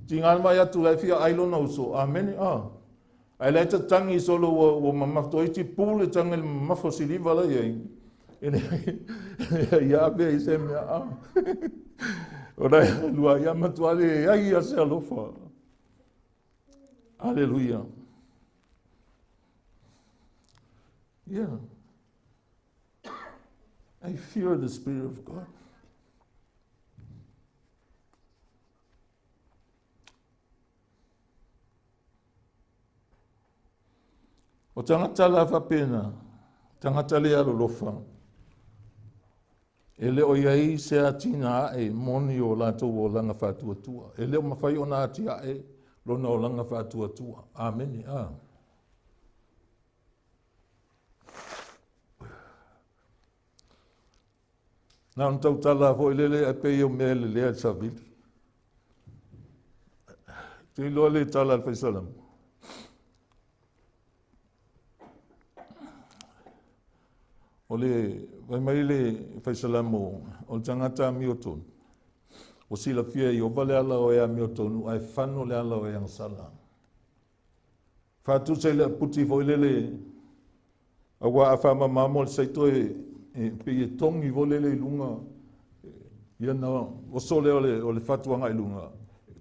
tingana mai atu lai fia ai lona uso. Amene. Ae la e tatagi solo ua, ua mamafa toeiti pu le taga i le mamafa o siliva la i ai. E leai ia ave ai se mea a. O la e lua ia matua le ai ia se alofa. Aleluia. Yeah. I fear the Spirit of God. O tagata la faapena, tagata le alolofa, e le o i ai se atina ae moni o latou olaga faatuatua. E le o mafai ona atiae lona olaga faatuatua. Amene. A. Na ona tautala foi lele ae pei o mea e lelea i le savili. Te iloa le tala a le Faisalamo. O le fai mai le Faisalamo o le tagata amiotonu, ua silafia e Ieova le ala o e amiotonu ae fano le ala o e agasala. Faatusa i le aputi foi lele aua a faamama le saito e, e pei e togi foi lele i luga ia na oso lea o le, o le fatu agai i luga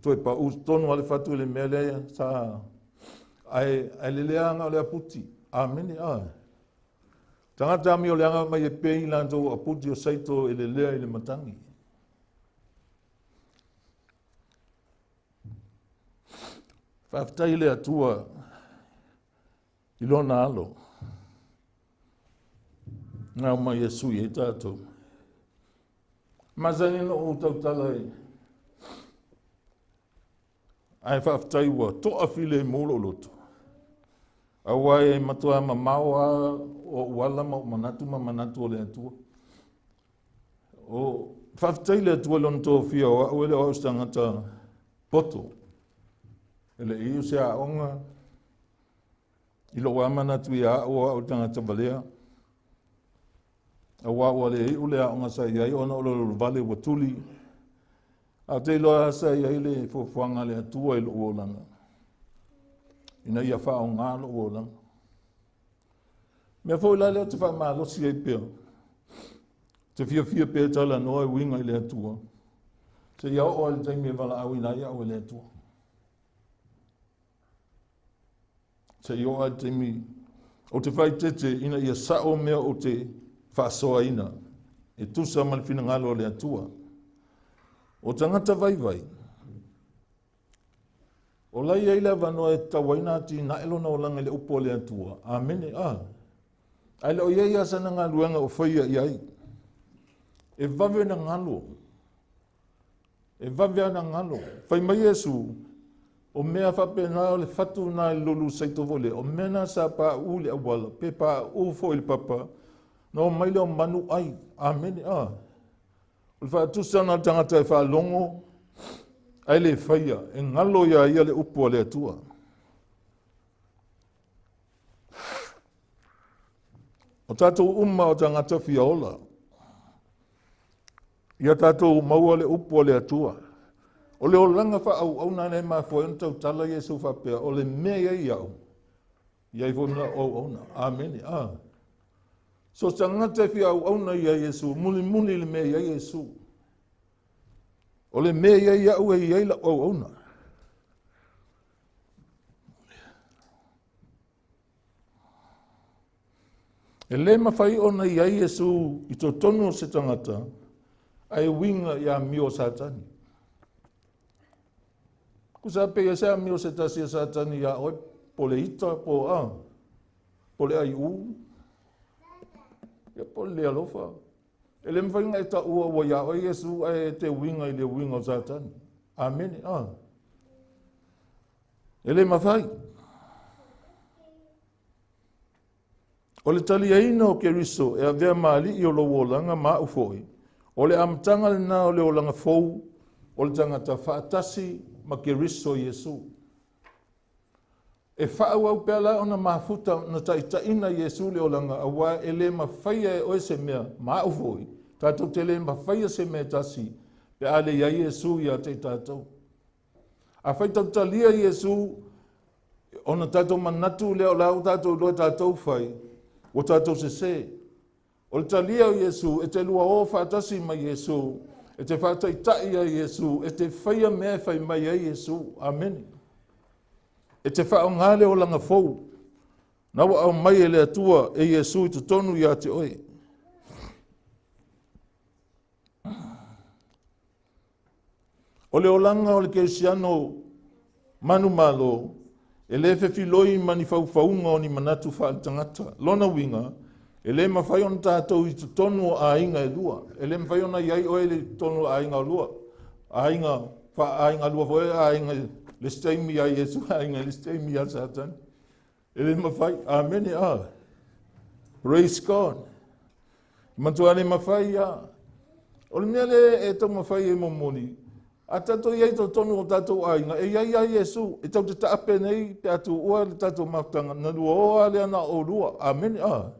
toe pau tonu lava le fatu i le mea lea sa ae, ae lelea aga o le aputi. Amene. A. Tagata ami o le aga mai e pei latou aputi o saito e lelea i le matagi. Faafetai i le Atua i lona alo. Na aumai e sui ai tatou. Masani na ou tautala i ae faafetai ua toafilemu lou loto. Aua e matua mamao lava oʻu ala ma ou manatu ma manatu o le Atua. O faafetai i le Atua i lona tofia o au e le o au se tagata poto. E le i o se aoga i lou lava manatu ia au o au le tagata valea. Aua ua le iu le aoga sa i ai ona o le loluvale ua tuli. Ae ou te iloa sa i ai le fuafuaga a le Atua i lou olaga, ina ia faaaoga lou olaga. Mea foi la lea ou te faamalosi ai pea, te fiafia pea e talanoa e uiga i le Atua, seia oo lava i le taimi e valaauina ai au e le Atua. Seia oo lava i le taimi ou te faaeteete ina ia sao mea ou te faasoaina e tusa ma le finagalo o le Atua. O tagata vaivai, o la e i ai le avanoa e tatau ai ona atinae lona olaga i le upu a le Atua. Amene. A. Ae le o i ai lava sana galuega o faia i ai. E vave ona galo. E vave lava ona galo. Fai mai Iesu, o mea faapena o le fatu lena i le lulu saito foi lea, o mea na sa pauu i le auala, pe pauu foi i le papa, na omai lea o manu ai. Amene. A. O le faatusa lena o le tagata e faalogo ae le faia, e galo iā ia le upu a le Atua. O tatou uma o tagata fia ola. Ia tatou maua le upu a le Atua. O le olaga faaauauna lea e mafua ai ona tautala Iesu faapea, o le mea e i ai au, e i ai foi ma lau auauna. Amene. A. So se tagata e fia auauna ia Iesu, mulimuli le mea e i ai Iesu. O le mea e i ai au e i ai lau auauna. E le mafai ona i ai Iesu i totonu o se tagata ae uiga i amio a Satani. Tusa pe ia se amio se tasi a Satani iā oe, po le ita, po a, po le aiu, ia po le le alofa. E le mafai ona e taua ua iā oe Iesu ae e te uiga i le uiga o Satani. Amene. A. E le mafai. O le taliaina o Keriso e avea ma alii o lou olaga ma au foi, o le amataga lena o le olaga fou o le tagata faatasi ma Keriso Iesu. E faaauau pea la ona mafuta na taitaiina Iesu le olaga, aua e le mafaia e oe se mea, ma au foi, tatou te le mafaia se mea e tasi pe a le i ai Iesu ia te i tatou. Afai tatou talia Iesu Ona tatou manatu lea o la ua tatou iloa e tatou fai, ua tatou sesē. O le talia o Iesu, e te lua o faatasi ma Iesu, e te faataitai ia Iesu, e te faia mea e fai mai ai Iesu. Amene. E te faaaoga le olaga fou na ua aumai e le Atua e Iesu i totonu ia te oe. O le olaga o le kerisiano manumalo, e le fefiloi ma ni faufauga o ni manatu faaletagata. Lona uiga, e le mafai ona tatou i totonu o aiga e lua. E le mafai ona i ai oe i totonu o aiga e lua. Aiga faaaiga lua foi, aiga le isi taimi ia Iesu, aiga le isi taimi ia Satani. E le mafai. Amene. A. Praise God. Matua le mafai ia. O le mea lea e taumafai e momoli, a tatou i ai i totonu o tatou aiga, e i ai lava Iesu, e tatou te taape nei pe a tuua le tatou mafutaga, na lua o lava lea na o oulua. Amene. A.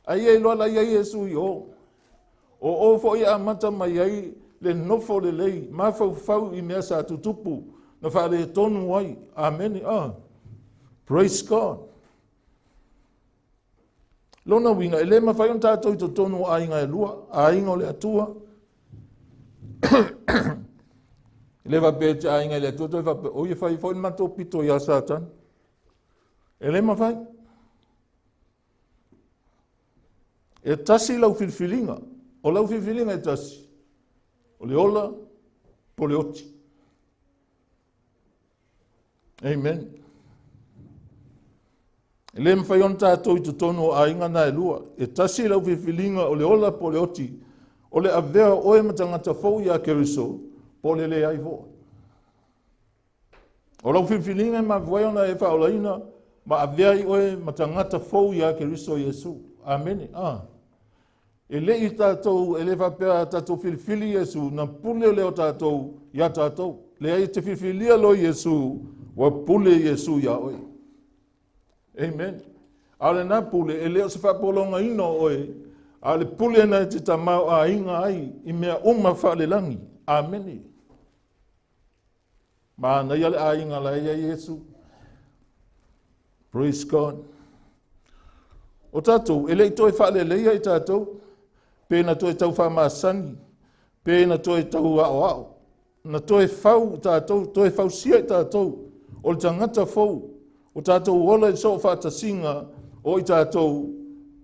Ai e iloa la i ai Iesu i o. O o foi e amata mai ai le nofo lelei, mafaufau i mea sa tutupu, na faaletonu ai. Amene. A. Praise God. Lona uiga, e le mafai ona tatou i totonu o aiga e lua, aiga o le Atua. E le faapea e te aiga i le Atua, toe faapea, oi e fai foi le matou pito ia Satani. E le mafai. E tasi lau filifiliga. O lau filifiliga e tasi. O le ola po o le oti. Amen. E le mafai ona tatou i totonu o aiga na e lua. E tasi lau filifiliga o le ola po o le oti. O le avea o oe ma tagata fou ia Keriso, po o le leai foi. O lau filifiliga e mafua ai ona e faaolaina ma avea ai oe ma tagata fou ia Keriso Iesu. Amene. Ah. E le i tatou, e le faapea tatou filifili Iesu, na pule lea o tatou ia tatou. Leai, e te filifilia loa Iesu, ua pule Iesu ia oe. Amen. A o lena pule, e le o se faapologaina o oe, a o le pule na e te tamaoaiga ai i mea uma faalelagi. Amene. Manaia le aiga la e i ai Iesu. Praise God. O tatou, e le i toe faaleleia i tatou, pe na toe tau faamasani, pe na toe tau aoao, na toe fau tatou, toe fausia i tatou, o le tagata fou, o tatou ola i soo faatasiga o i tatou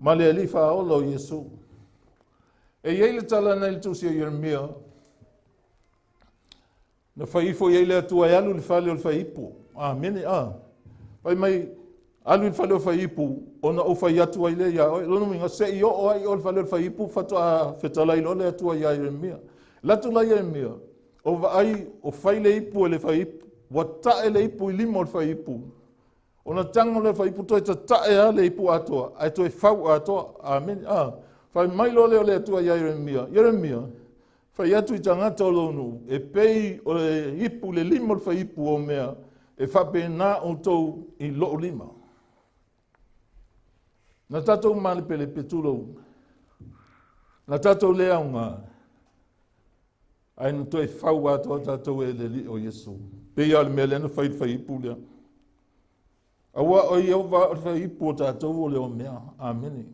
ma le Alii faaola o Iesu. E i ai le tala na i le tusi a Ieremia, na fai ifo i ai le Atua e alu i le fale o le faiipu. Amene. A. Fai mai, alu i le fale o le faiipu, ona ou fai atu ai lea ia oe. Lona uiga, se i oo ai i o le fale o le faiipu, faatoa fetalai loa le Atua ia Ieremia. Alu atu la Ieremia, o vaai, o fai le ipu e le faiipu. Ua tae le ipu i lima o le faiipu. Ona tago lea o le faiipu toe tatae lava le ipu atoa, ae toe fau atoa. Amene. A. Fai mai loa lea o le Atua ia Ieremia, Ieremia, fai atu i tagata o lou nuu, e pei o le ipu, le lima o le faiipu o mea, e faapena outou i lou lima. Na tatou malepelepe tulou, na tatou le aoga, ae na toe fau atoa tatou e le Alii o Iesu. Pei lava o le mea lea na fai i le faiipu lea. Aua o ia o le faiipu o tatou o le omea. Amene.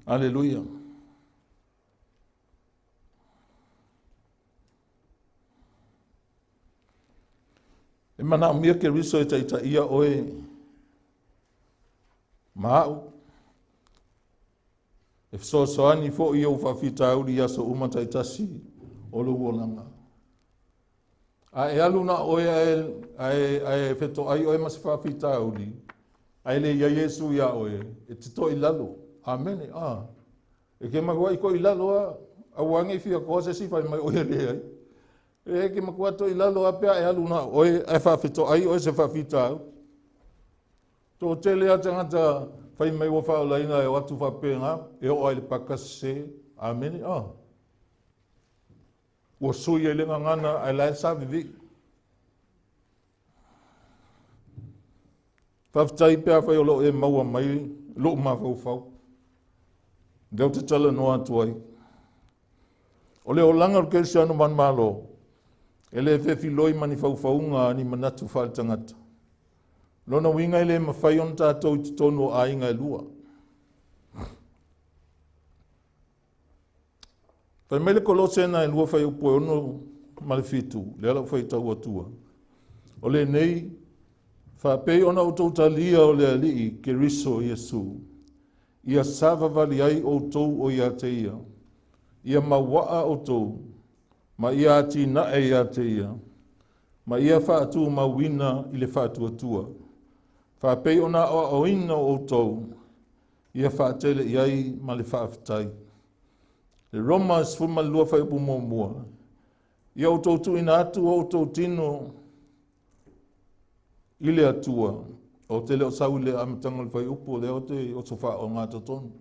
Aleluia. E manaomia Keriso e taitaia oe ma au. E fesoasoani foi i ou faafitauli i aso uma taitasi o lou olaga. A e alu na o oe ae fetoai oe ma se faafitauli, ae le i ai Iesu ia oe, e te to'i lalo. Amene. A. E ke matua i to'i lalo a, aua nei fia toa se isi fai mai o ia leai. E ke matua to'i lalo a pe a e alu na o oe ae faafetoai oe se faafitauli. Toatele lava tagata fai mai ua faaolaina e o atu faapena, e oo lava i le paka sese. Amene. A. Ua sui ai le gagana ae la e savivii. Faafetai pe afai o lo o e maua mai lou mafaufau. Lea ou te talanoa atu ai. O le olaga o le kerisiano manumalo, e le fefiloi ma ni faufauga a ni manatu faaletagata. Lona uiga e le mafai ona tatou i totonu o aiga e lua. Fai mai le Kolosena e 2 fuaiupu e 6 ma le 7, lea la ua faitau atua. O lenei, faapei ona outou talia o le Alii Keriso Iesu, ia savavali ai outou o ia te ia, ia mauaa outou, ma ia atinae ia te ia, ma ia faatumauina i le faatuatua. Faapei ona aoaoina outou, ia faatele i ai ma le faafetai. Le Roma 12 fuaiupu muamua, ia outou tuuina atu o outou tino i le Atua. Ou te le o sau i le amataga o le fuaiupu, o lea ou te oso faaogatotonu.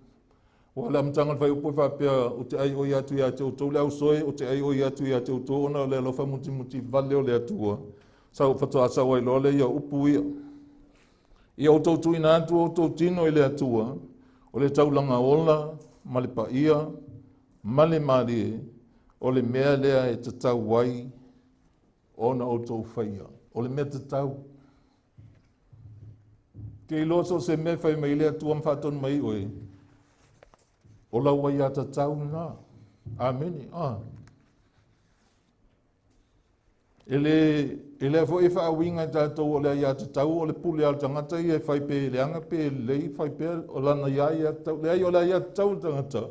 Ua o le amataga o le fuaiupu e faapea, ou te aioi atu ia te outou le ausoe, ou te aioi atu ia te outou ona o le alofa mutimuti vale o le Atua. Sau faatoa sau ai loa lea ia upu ia. Ia outou tuuina atu o outou tino i le Atua, o le taulaga ola ma le paia ma le malie, o le mea lea e tatau ai ona outou faia. O le mea tatau. Te iloa so o se mea e fai mai le Atua ma faatonu mai oe, o lau aiatatau lena. Amene. Ah. E lea foi e faauiga e tatou o le aiatatau o le pule a le tagata ia e fai pe leaga pe lelei, fai pea o lana ia aiatatau. Leai, o le aiatatau o le tagata,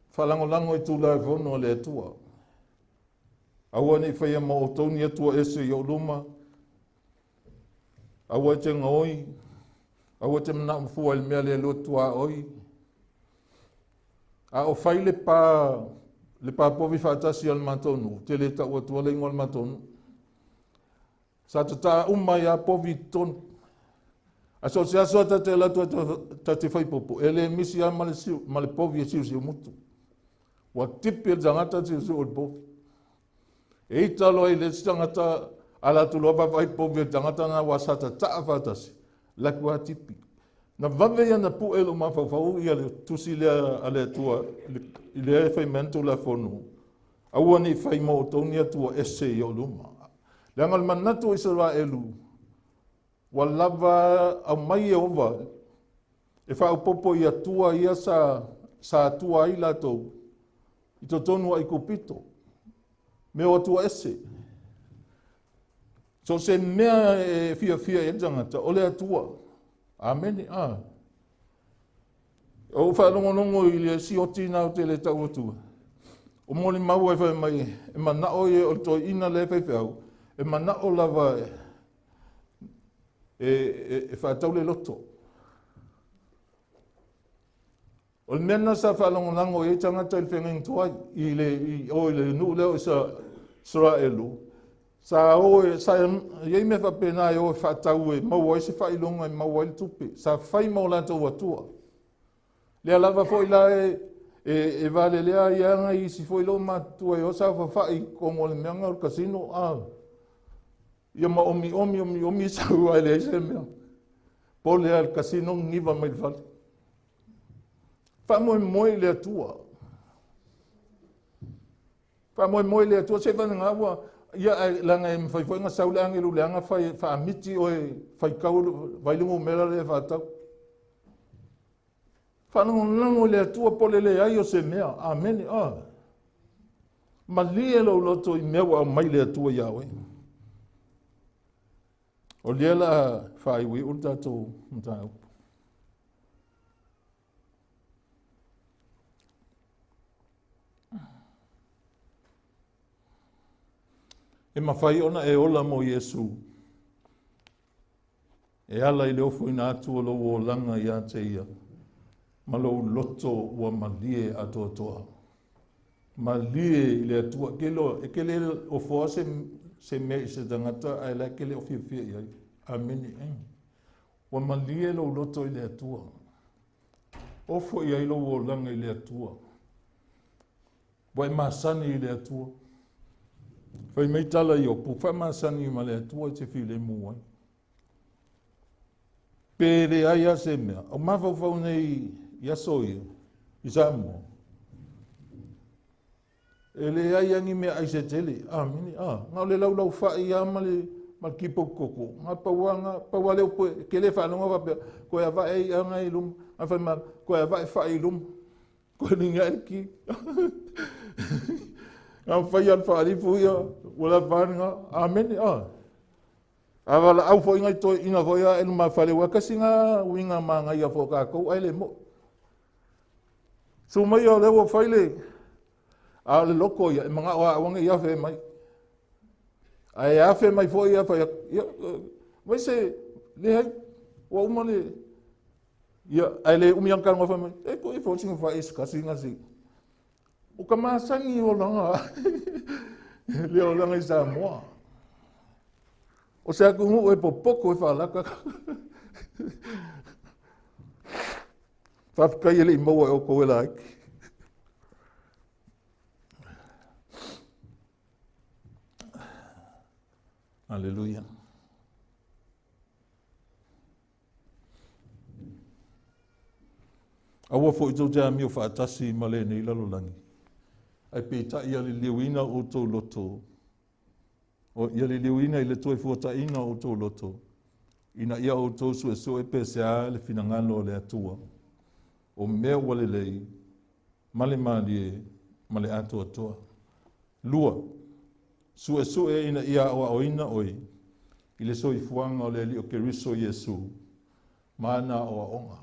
faalagolago i Tulafono a le Atua. Aua ne i faia ma outou ni Atua ese i ou luma, aua e te gaoi, aua e te manao fua i le mea le tuaoi. A o fai le pa povi faatasi a le matou nuu, te le tau atua le igoa o le matou nuu. Sa tataa uma ai lava povi i totonu. A so o se aso a tate alu atu tate faipopo, e le misi lava ma le povi e siusiu mutu. Ua tipi e le tagata siusiu o le povi. E ita loa i le isi tagata ala atu loa vaavaai povi e le tagata na ua sa tataa faatasi, laku lava tipi. Na vave ia na pue lou mafaufau ia le tusi lea a le Atua i lea e fai mai ana Tulafono, aua ne i fai ma outou ni Atua ese i ou luma. Leaga o le manatu o Isaraelu, ua lava aumai Ieova e faaopoopo i Atua ia sa atua ai latou i totonu o Aikupito, mea o Atua ese. So se mea e fiafia i ai le tagata, o le Atua. Amene. Ah. O faalogologo i le sioti na o te le tau atua. O molimau e fai mai, e manao ia o le toeaina lea e faifeau, e manao lava e faatau le loto. O le mea lena sa faalagolago i ai tagata i le feagaiga tuai, i le nuu lea o Isaraelu, sa o sa i ai mea faapena e o e faatau e maua ai se faailoga e maua ai le tupe. Sa fai ma o latou atua. Lea lava foi la e valelea ai lava isi foi loo matutua e o saofafai i totonu o le mea o le casino, ia ma omi omi omi omi sau ai leai se mea. Pole lava le casino niniva mai le fale. Faamoemoe i le Atua. Faamoemoe i le Atua se vanaga ua ia leaga e mafai foi ona sau le agelu leaga fai faamiti oe faitau vai le numera lea e faatau. Faalagolago i le Atua po o le leai o se mea. Amene. Ah. Malie lou loto i mea ua aumai le Atua ia oe. O lea la faaiuiu le tatou mataupu. E mafai ona e ola mo Iesu. E ala i le ofoina atu o lou olaga ia te ia, ma lou loto ua malie atoatoa. Malie i le Atua. E ke le ofoa se mea i se tagata ae la e ke le o fiafia i ai. Amene. Ua malie lou loto i le Atua. Ofo i ai lou olaga i le Atua. Ua e masani i le Atua. Fai mai tala i opu, faamasani ma le Atua i te filemu ai. Pe leai a se mea, o mafaufau nei i aso ia, i Samoa, e leai a ni mea ai se tele. Amene. Ah, na o le laulau fai lava ma ma le ki potu koko, nga pau nga pau le upu ke le faalogo faapea koe avae ai i'a nga i luma, ae fai mai koe avae fa'i i luma, koe liga ai le ki. Nga fai al fa'alifu ia ua lava nga amene a. A valaau foi ngai toeaiina foi a e lumafale ua kasi nga uiga magaia foi o tatou ai le mo'i. Su mai o lea ua fai le a o le loto ia e mana'o a aua nei afe mai. Ae afe mai foi ia fai atu, ia vai se leai ua uma le ia ae le umi lava ona talanoa fai mai, e toe foi sina fa'i se tasi na si. O ka masani olaga le olaga i Samoa. O se atunuu e popoto e faalata. Faafetai e le i maua e outou e laiti. Aleluia. Aua foi tou te amio faatasi ma lenei lalolagi, ae peitai ia liliuina outou loto, o ia liliuina i le toe fuataiga o outou loto, ina ia outou suesue pe sea le finagalo o le Atua, o mea ua lelei, ma le malie, ma le atoatoa. 2. Suesue ina ia aoaoina oe i le soifuaga o le Alii o Keriso Iesu ma ana aoaoga.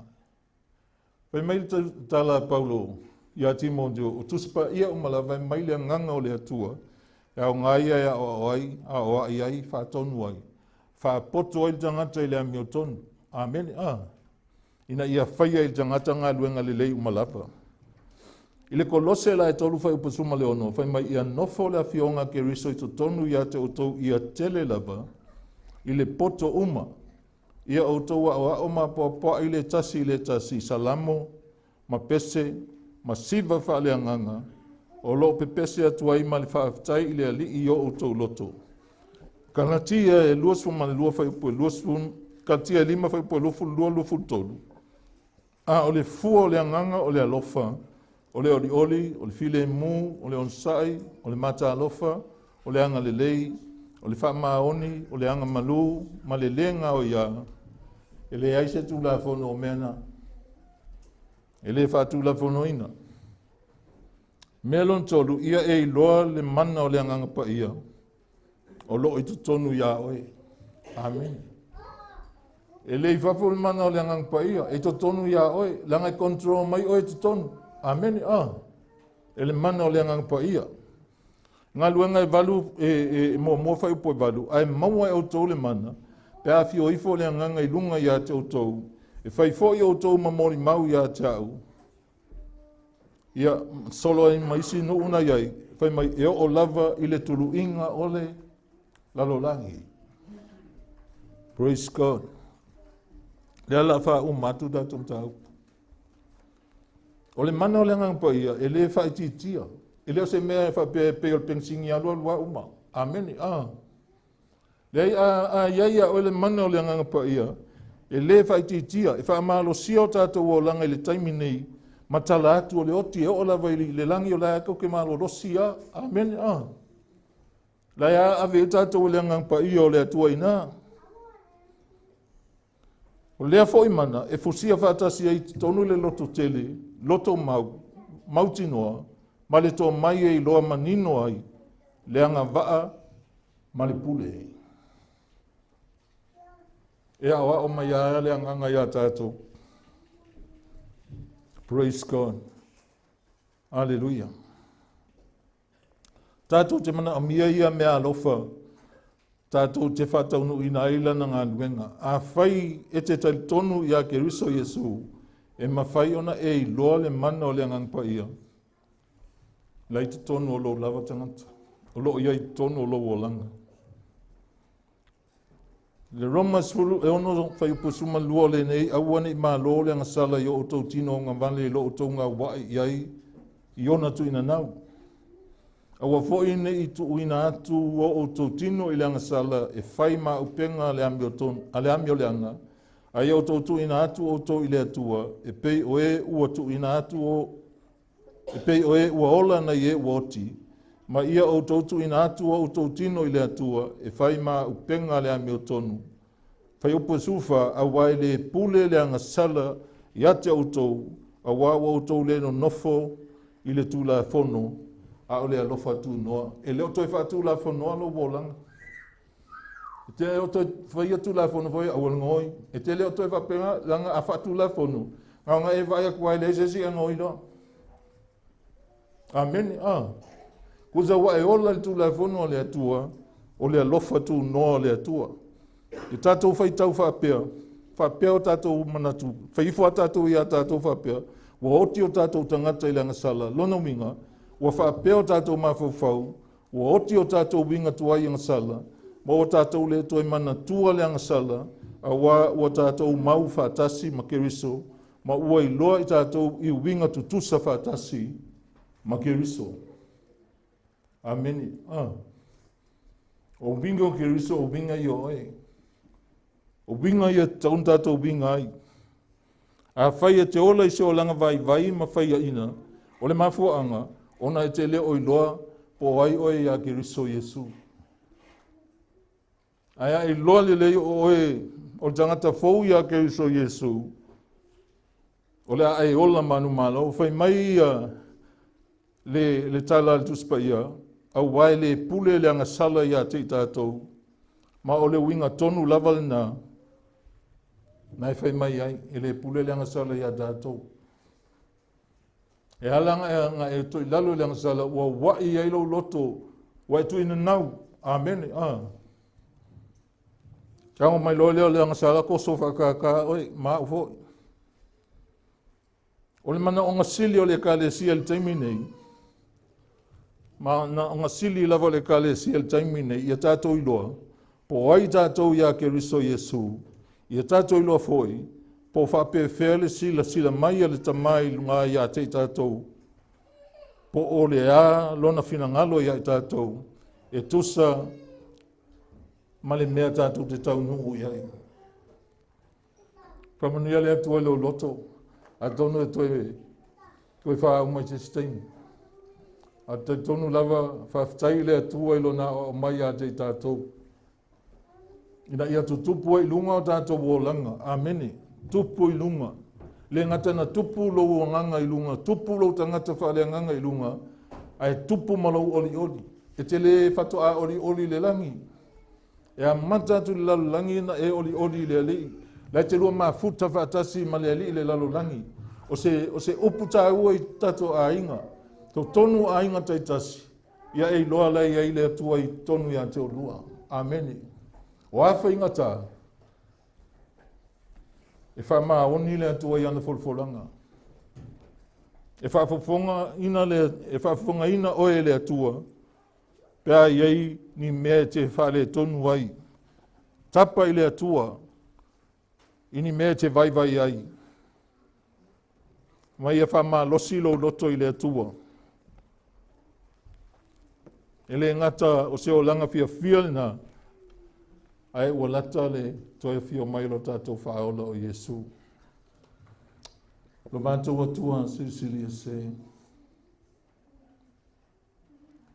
Fai mai le tala a Paulo ia Timoteo, o Tusi Paia uma lava e mai le agaga o le Atua, e aoga ia e aoao ai, aoai ai, faatonu ai, faapoto ai le tagata i le amiotonu. Amene. A. Ina ia faia i le tagata galuega lelei uma lava. I le Kolose la e 3 fuaiupu 16, fai mai ia nofo le afioga a Keriso i totonu ia te outou ia tele lava, i le poto uma, ia outou aoao ma apoapoai le tasi i le tasi i salamo, ma pese, ma siva faaleagaga, o loo pepese atu ai ma le faafetai i le Alii i o outou loto. Kalatia e 22 fuaiupu e 20, Kalatia e 5 fuaiupu e 22, 23. A o le fua o le agaga o le alofa, o le olioli, o le filemu, o le onosai, o le matalofa, o le agalelei, o le faamaoni, o le agamalu, ma le le gaoia, e leai se tulafono o mea na. E le faatulafonoina. Mea lona tolu, ia e iloa le mana o le agaga paia o loo i totonu iā oe. Amen. E le i fafo le mana o le agaga paia, e totonu iā oe, leaga e control mai oe i totonu. Amene. A. E le mana o le agaga paia. Galuega e 8, e muamua fuaiupu e 8, ae maua e outou le mana, pe afio ifo le agaga i luga ia te outou, e fai foi outou ma molimau ia te au. Ia, solo ai ma isi nuu na iai, fai mai, e oo lava i le tuluiga o le lalolagi. Praise God. Lea la faauma atu tatou mataupu. O le mana o le agaga paia, e le faaitiitia. E le o se mea e faapea e pei o le penisini alu alu a uma. Amene. A. Leai, a iai ia oe le mana o le agaga paia, e le faaitiitia, e faamalosia o tatou olaga i le taimi nei, ma tala atu o le oti e oo lava i le lagi o la e ke malolosi a. Amene. A. La e ave ai tatou i le agaga paia o le Atua ina. O lea foi mana e fusia faatasi ai totonu le loto tele, loto mau, mautinoa, ma le tomai e iloa manino ai, le agavaa ma le pule. E aoao mai a le agaga ia tatou. Praise God. Hallelujah. Tatou te manaomia ia mea alofa, tatou te faataunuuina ai lana galuega. Afai e te talitonu ia Keriso Iesu, e mafai ona e iloa le mana o le agaga paia, la i totonu o lou lava tagata, o loo iai totonu o lou olaga. Le Roma 16 fuaiupu 12 o lenei, aua nei malo le agasala i o outou tino gavale i lo outou gaua'i i ai i ona tuuina nau. Aua foi nei tuuina atu o outou tino i le agasala e fai ma upega a le amioleaga, a ia outou tuuina atu outou i le Atua, e pei o e ua tuuina atu o e pei o e ua ola nai e ua oti, Ma ia outou tuuina atu o outou tino i le Atua e fai ma upega a le amiotonu. Fuaiupu 14, auā e lē pule le agasala ia te outou, auā ua outou lē nonofo i le Tulafono, a o le alofa tunoa. E le o toe faatulafonoa lou olaga. E te le o toe faia Tulafono foi aua le gaoi. E te le o toe faapena, leaga a faatulafono, na ona e vaai atu lava e leai se isi e gaoi loa. Amene. Ah. Tusa ua e ola i le Tulafono a le Atua, o le alofa tunoa o le Atua. E tatou faitau faapea, faapea o tatou manatu, fai ifo a tatou ia tatou faapea, ua oti o tatou tagata i le agasala, lona uiga, ua faapea o tatou mafaufau, ua oti o tatou uiga tuai agasala, ma ua tatou le toe manatua le agasala, auā ua tatou mau faatasi ma Keriso, ma ua iloa i tatou i uiga tutusa faatasi ma Keriso. Amene. Ah. O uiga o Keriso, o uiga ia o oe. O uiga ia tatau ona tatou uiga ai. Afai e te ola i se olaga vaivai ma faiaina, o le mafuaaga, ona e te le o iloa po o ai oe iā Keriso Iesu. Ae a iloa lelei o oe o le tagata fou iā Keriso Iesu, o le a e ola manumalo. Fai mai ia le tala a le Tusi Paia, auā e lē pule le agasala iā te i tatou, ma o le uiga tonu lava lenā na e fai mai ai, e lē pule le agasala iā tatou. E ala ona e toe i lalo i le agasala, ua ua'i ai lou loto, ua e tuuinanau. Amene. Ah. Tago mai loa lea o le agasala, toso faakākā oe, ma au foi. O le manaoga sili o le Ekalesia i le taimi nei, manaoga sili lava o le Ekalesia i le taimi nei, ia tatou iloa, po o ai tatou iā Keriso Iesu, ia tatou iloa foi, po o faapefea le silasila mai a le Tamā i luga iā te i tatou, po o le a lona finagalo iā i tatou, e tusa ma le mea tatou te taunuu i ai. Faamanuia le Atua i lou loto, atonu e toe faauma i se isi taimi. A talitonu lava, faafetai i le Atua i lona aoao mai ia te i tatou, ina ia tutupu ai i luga o tatou olaga. Amene. Tupu i luga. Le gata na tupu lou agaga i luga, tupu lou tagata faaleagaga i luga, ae tupu ma lou olioli. E te le faatoa olioli i le lagi. E amata atu i le lalolagi na e olioli i le Alii. La e te lua mafuta faatasi ma le Alii i le lalolagi. O se upu tāua i tatou aiga. Totonu o aiga taitasi, ia e iloa la e i ai le Atua i totonu ia te oulua. Amene. O a faigata, e faamaoni le Atua i ana folafolaga. E faafofogaina oe e le Atua, pe a i ai ni mea e te faaletonu ai. Tapa i le Atua i ni mea e te vaivai ai. Ma ia faamalosi lou loto i le Atua. E le gata o se olaga fiafia lenā, ae ua lata le toe afio mai o lo tatou Faaola o Iesu. Lo matou Atua silisili ese,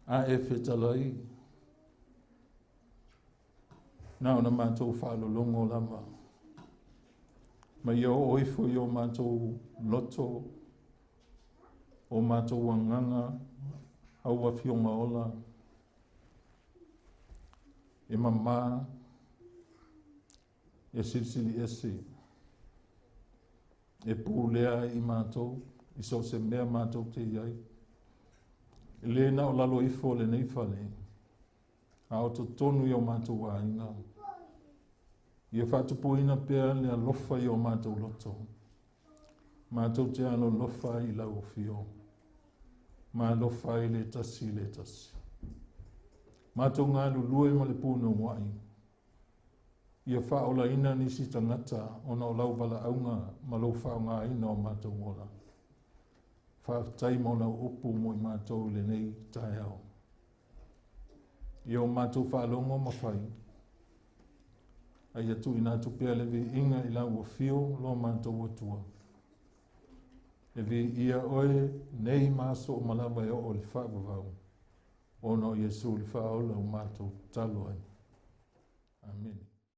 a e fetalai, na ona matou faalologo lava, ma ia oo ifo i o matou loto, o matou agaga, au afioga ola, e mamā, e silisili ese, e pulea ai i matou, i so o se mea matou te i ai. E le na o lalo ifo o lenei fale, a o totonu i o matou aiga. Ia faatupuina pea le alofa i o matou loto. Matou te alolofa ai i lau afio, ma alofa ai le tasi i le tasi. Matou galulue ma le punouai, ia faaolaina nisi tagata ona o lau valaauga ma lou faaaogaina o matou ola. Faafetai mo lau upu mo i matou i lenei taeao. Ia o matou faalogo ma fai, a ia tuuina atu pea le viiga i lau afio lo matou Atua. E viia oe nei ma aso uma lava e oo i le faavavau. Ona o Iesu le Faaola ua matou tatalo ai. Amene.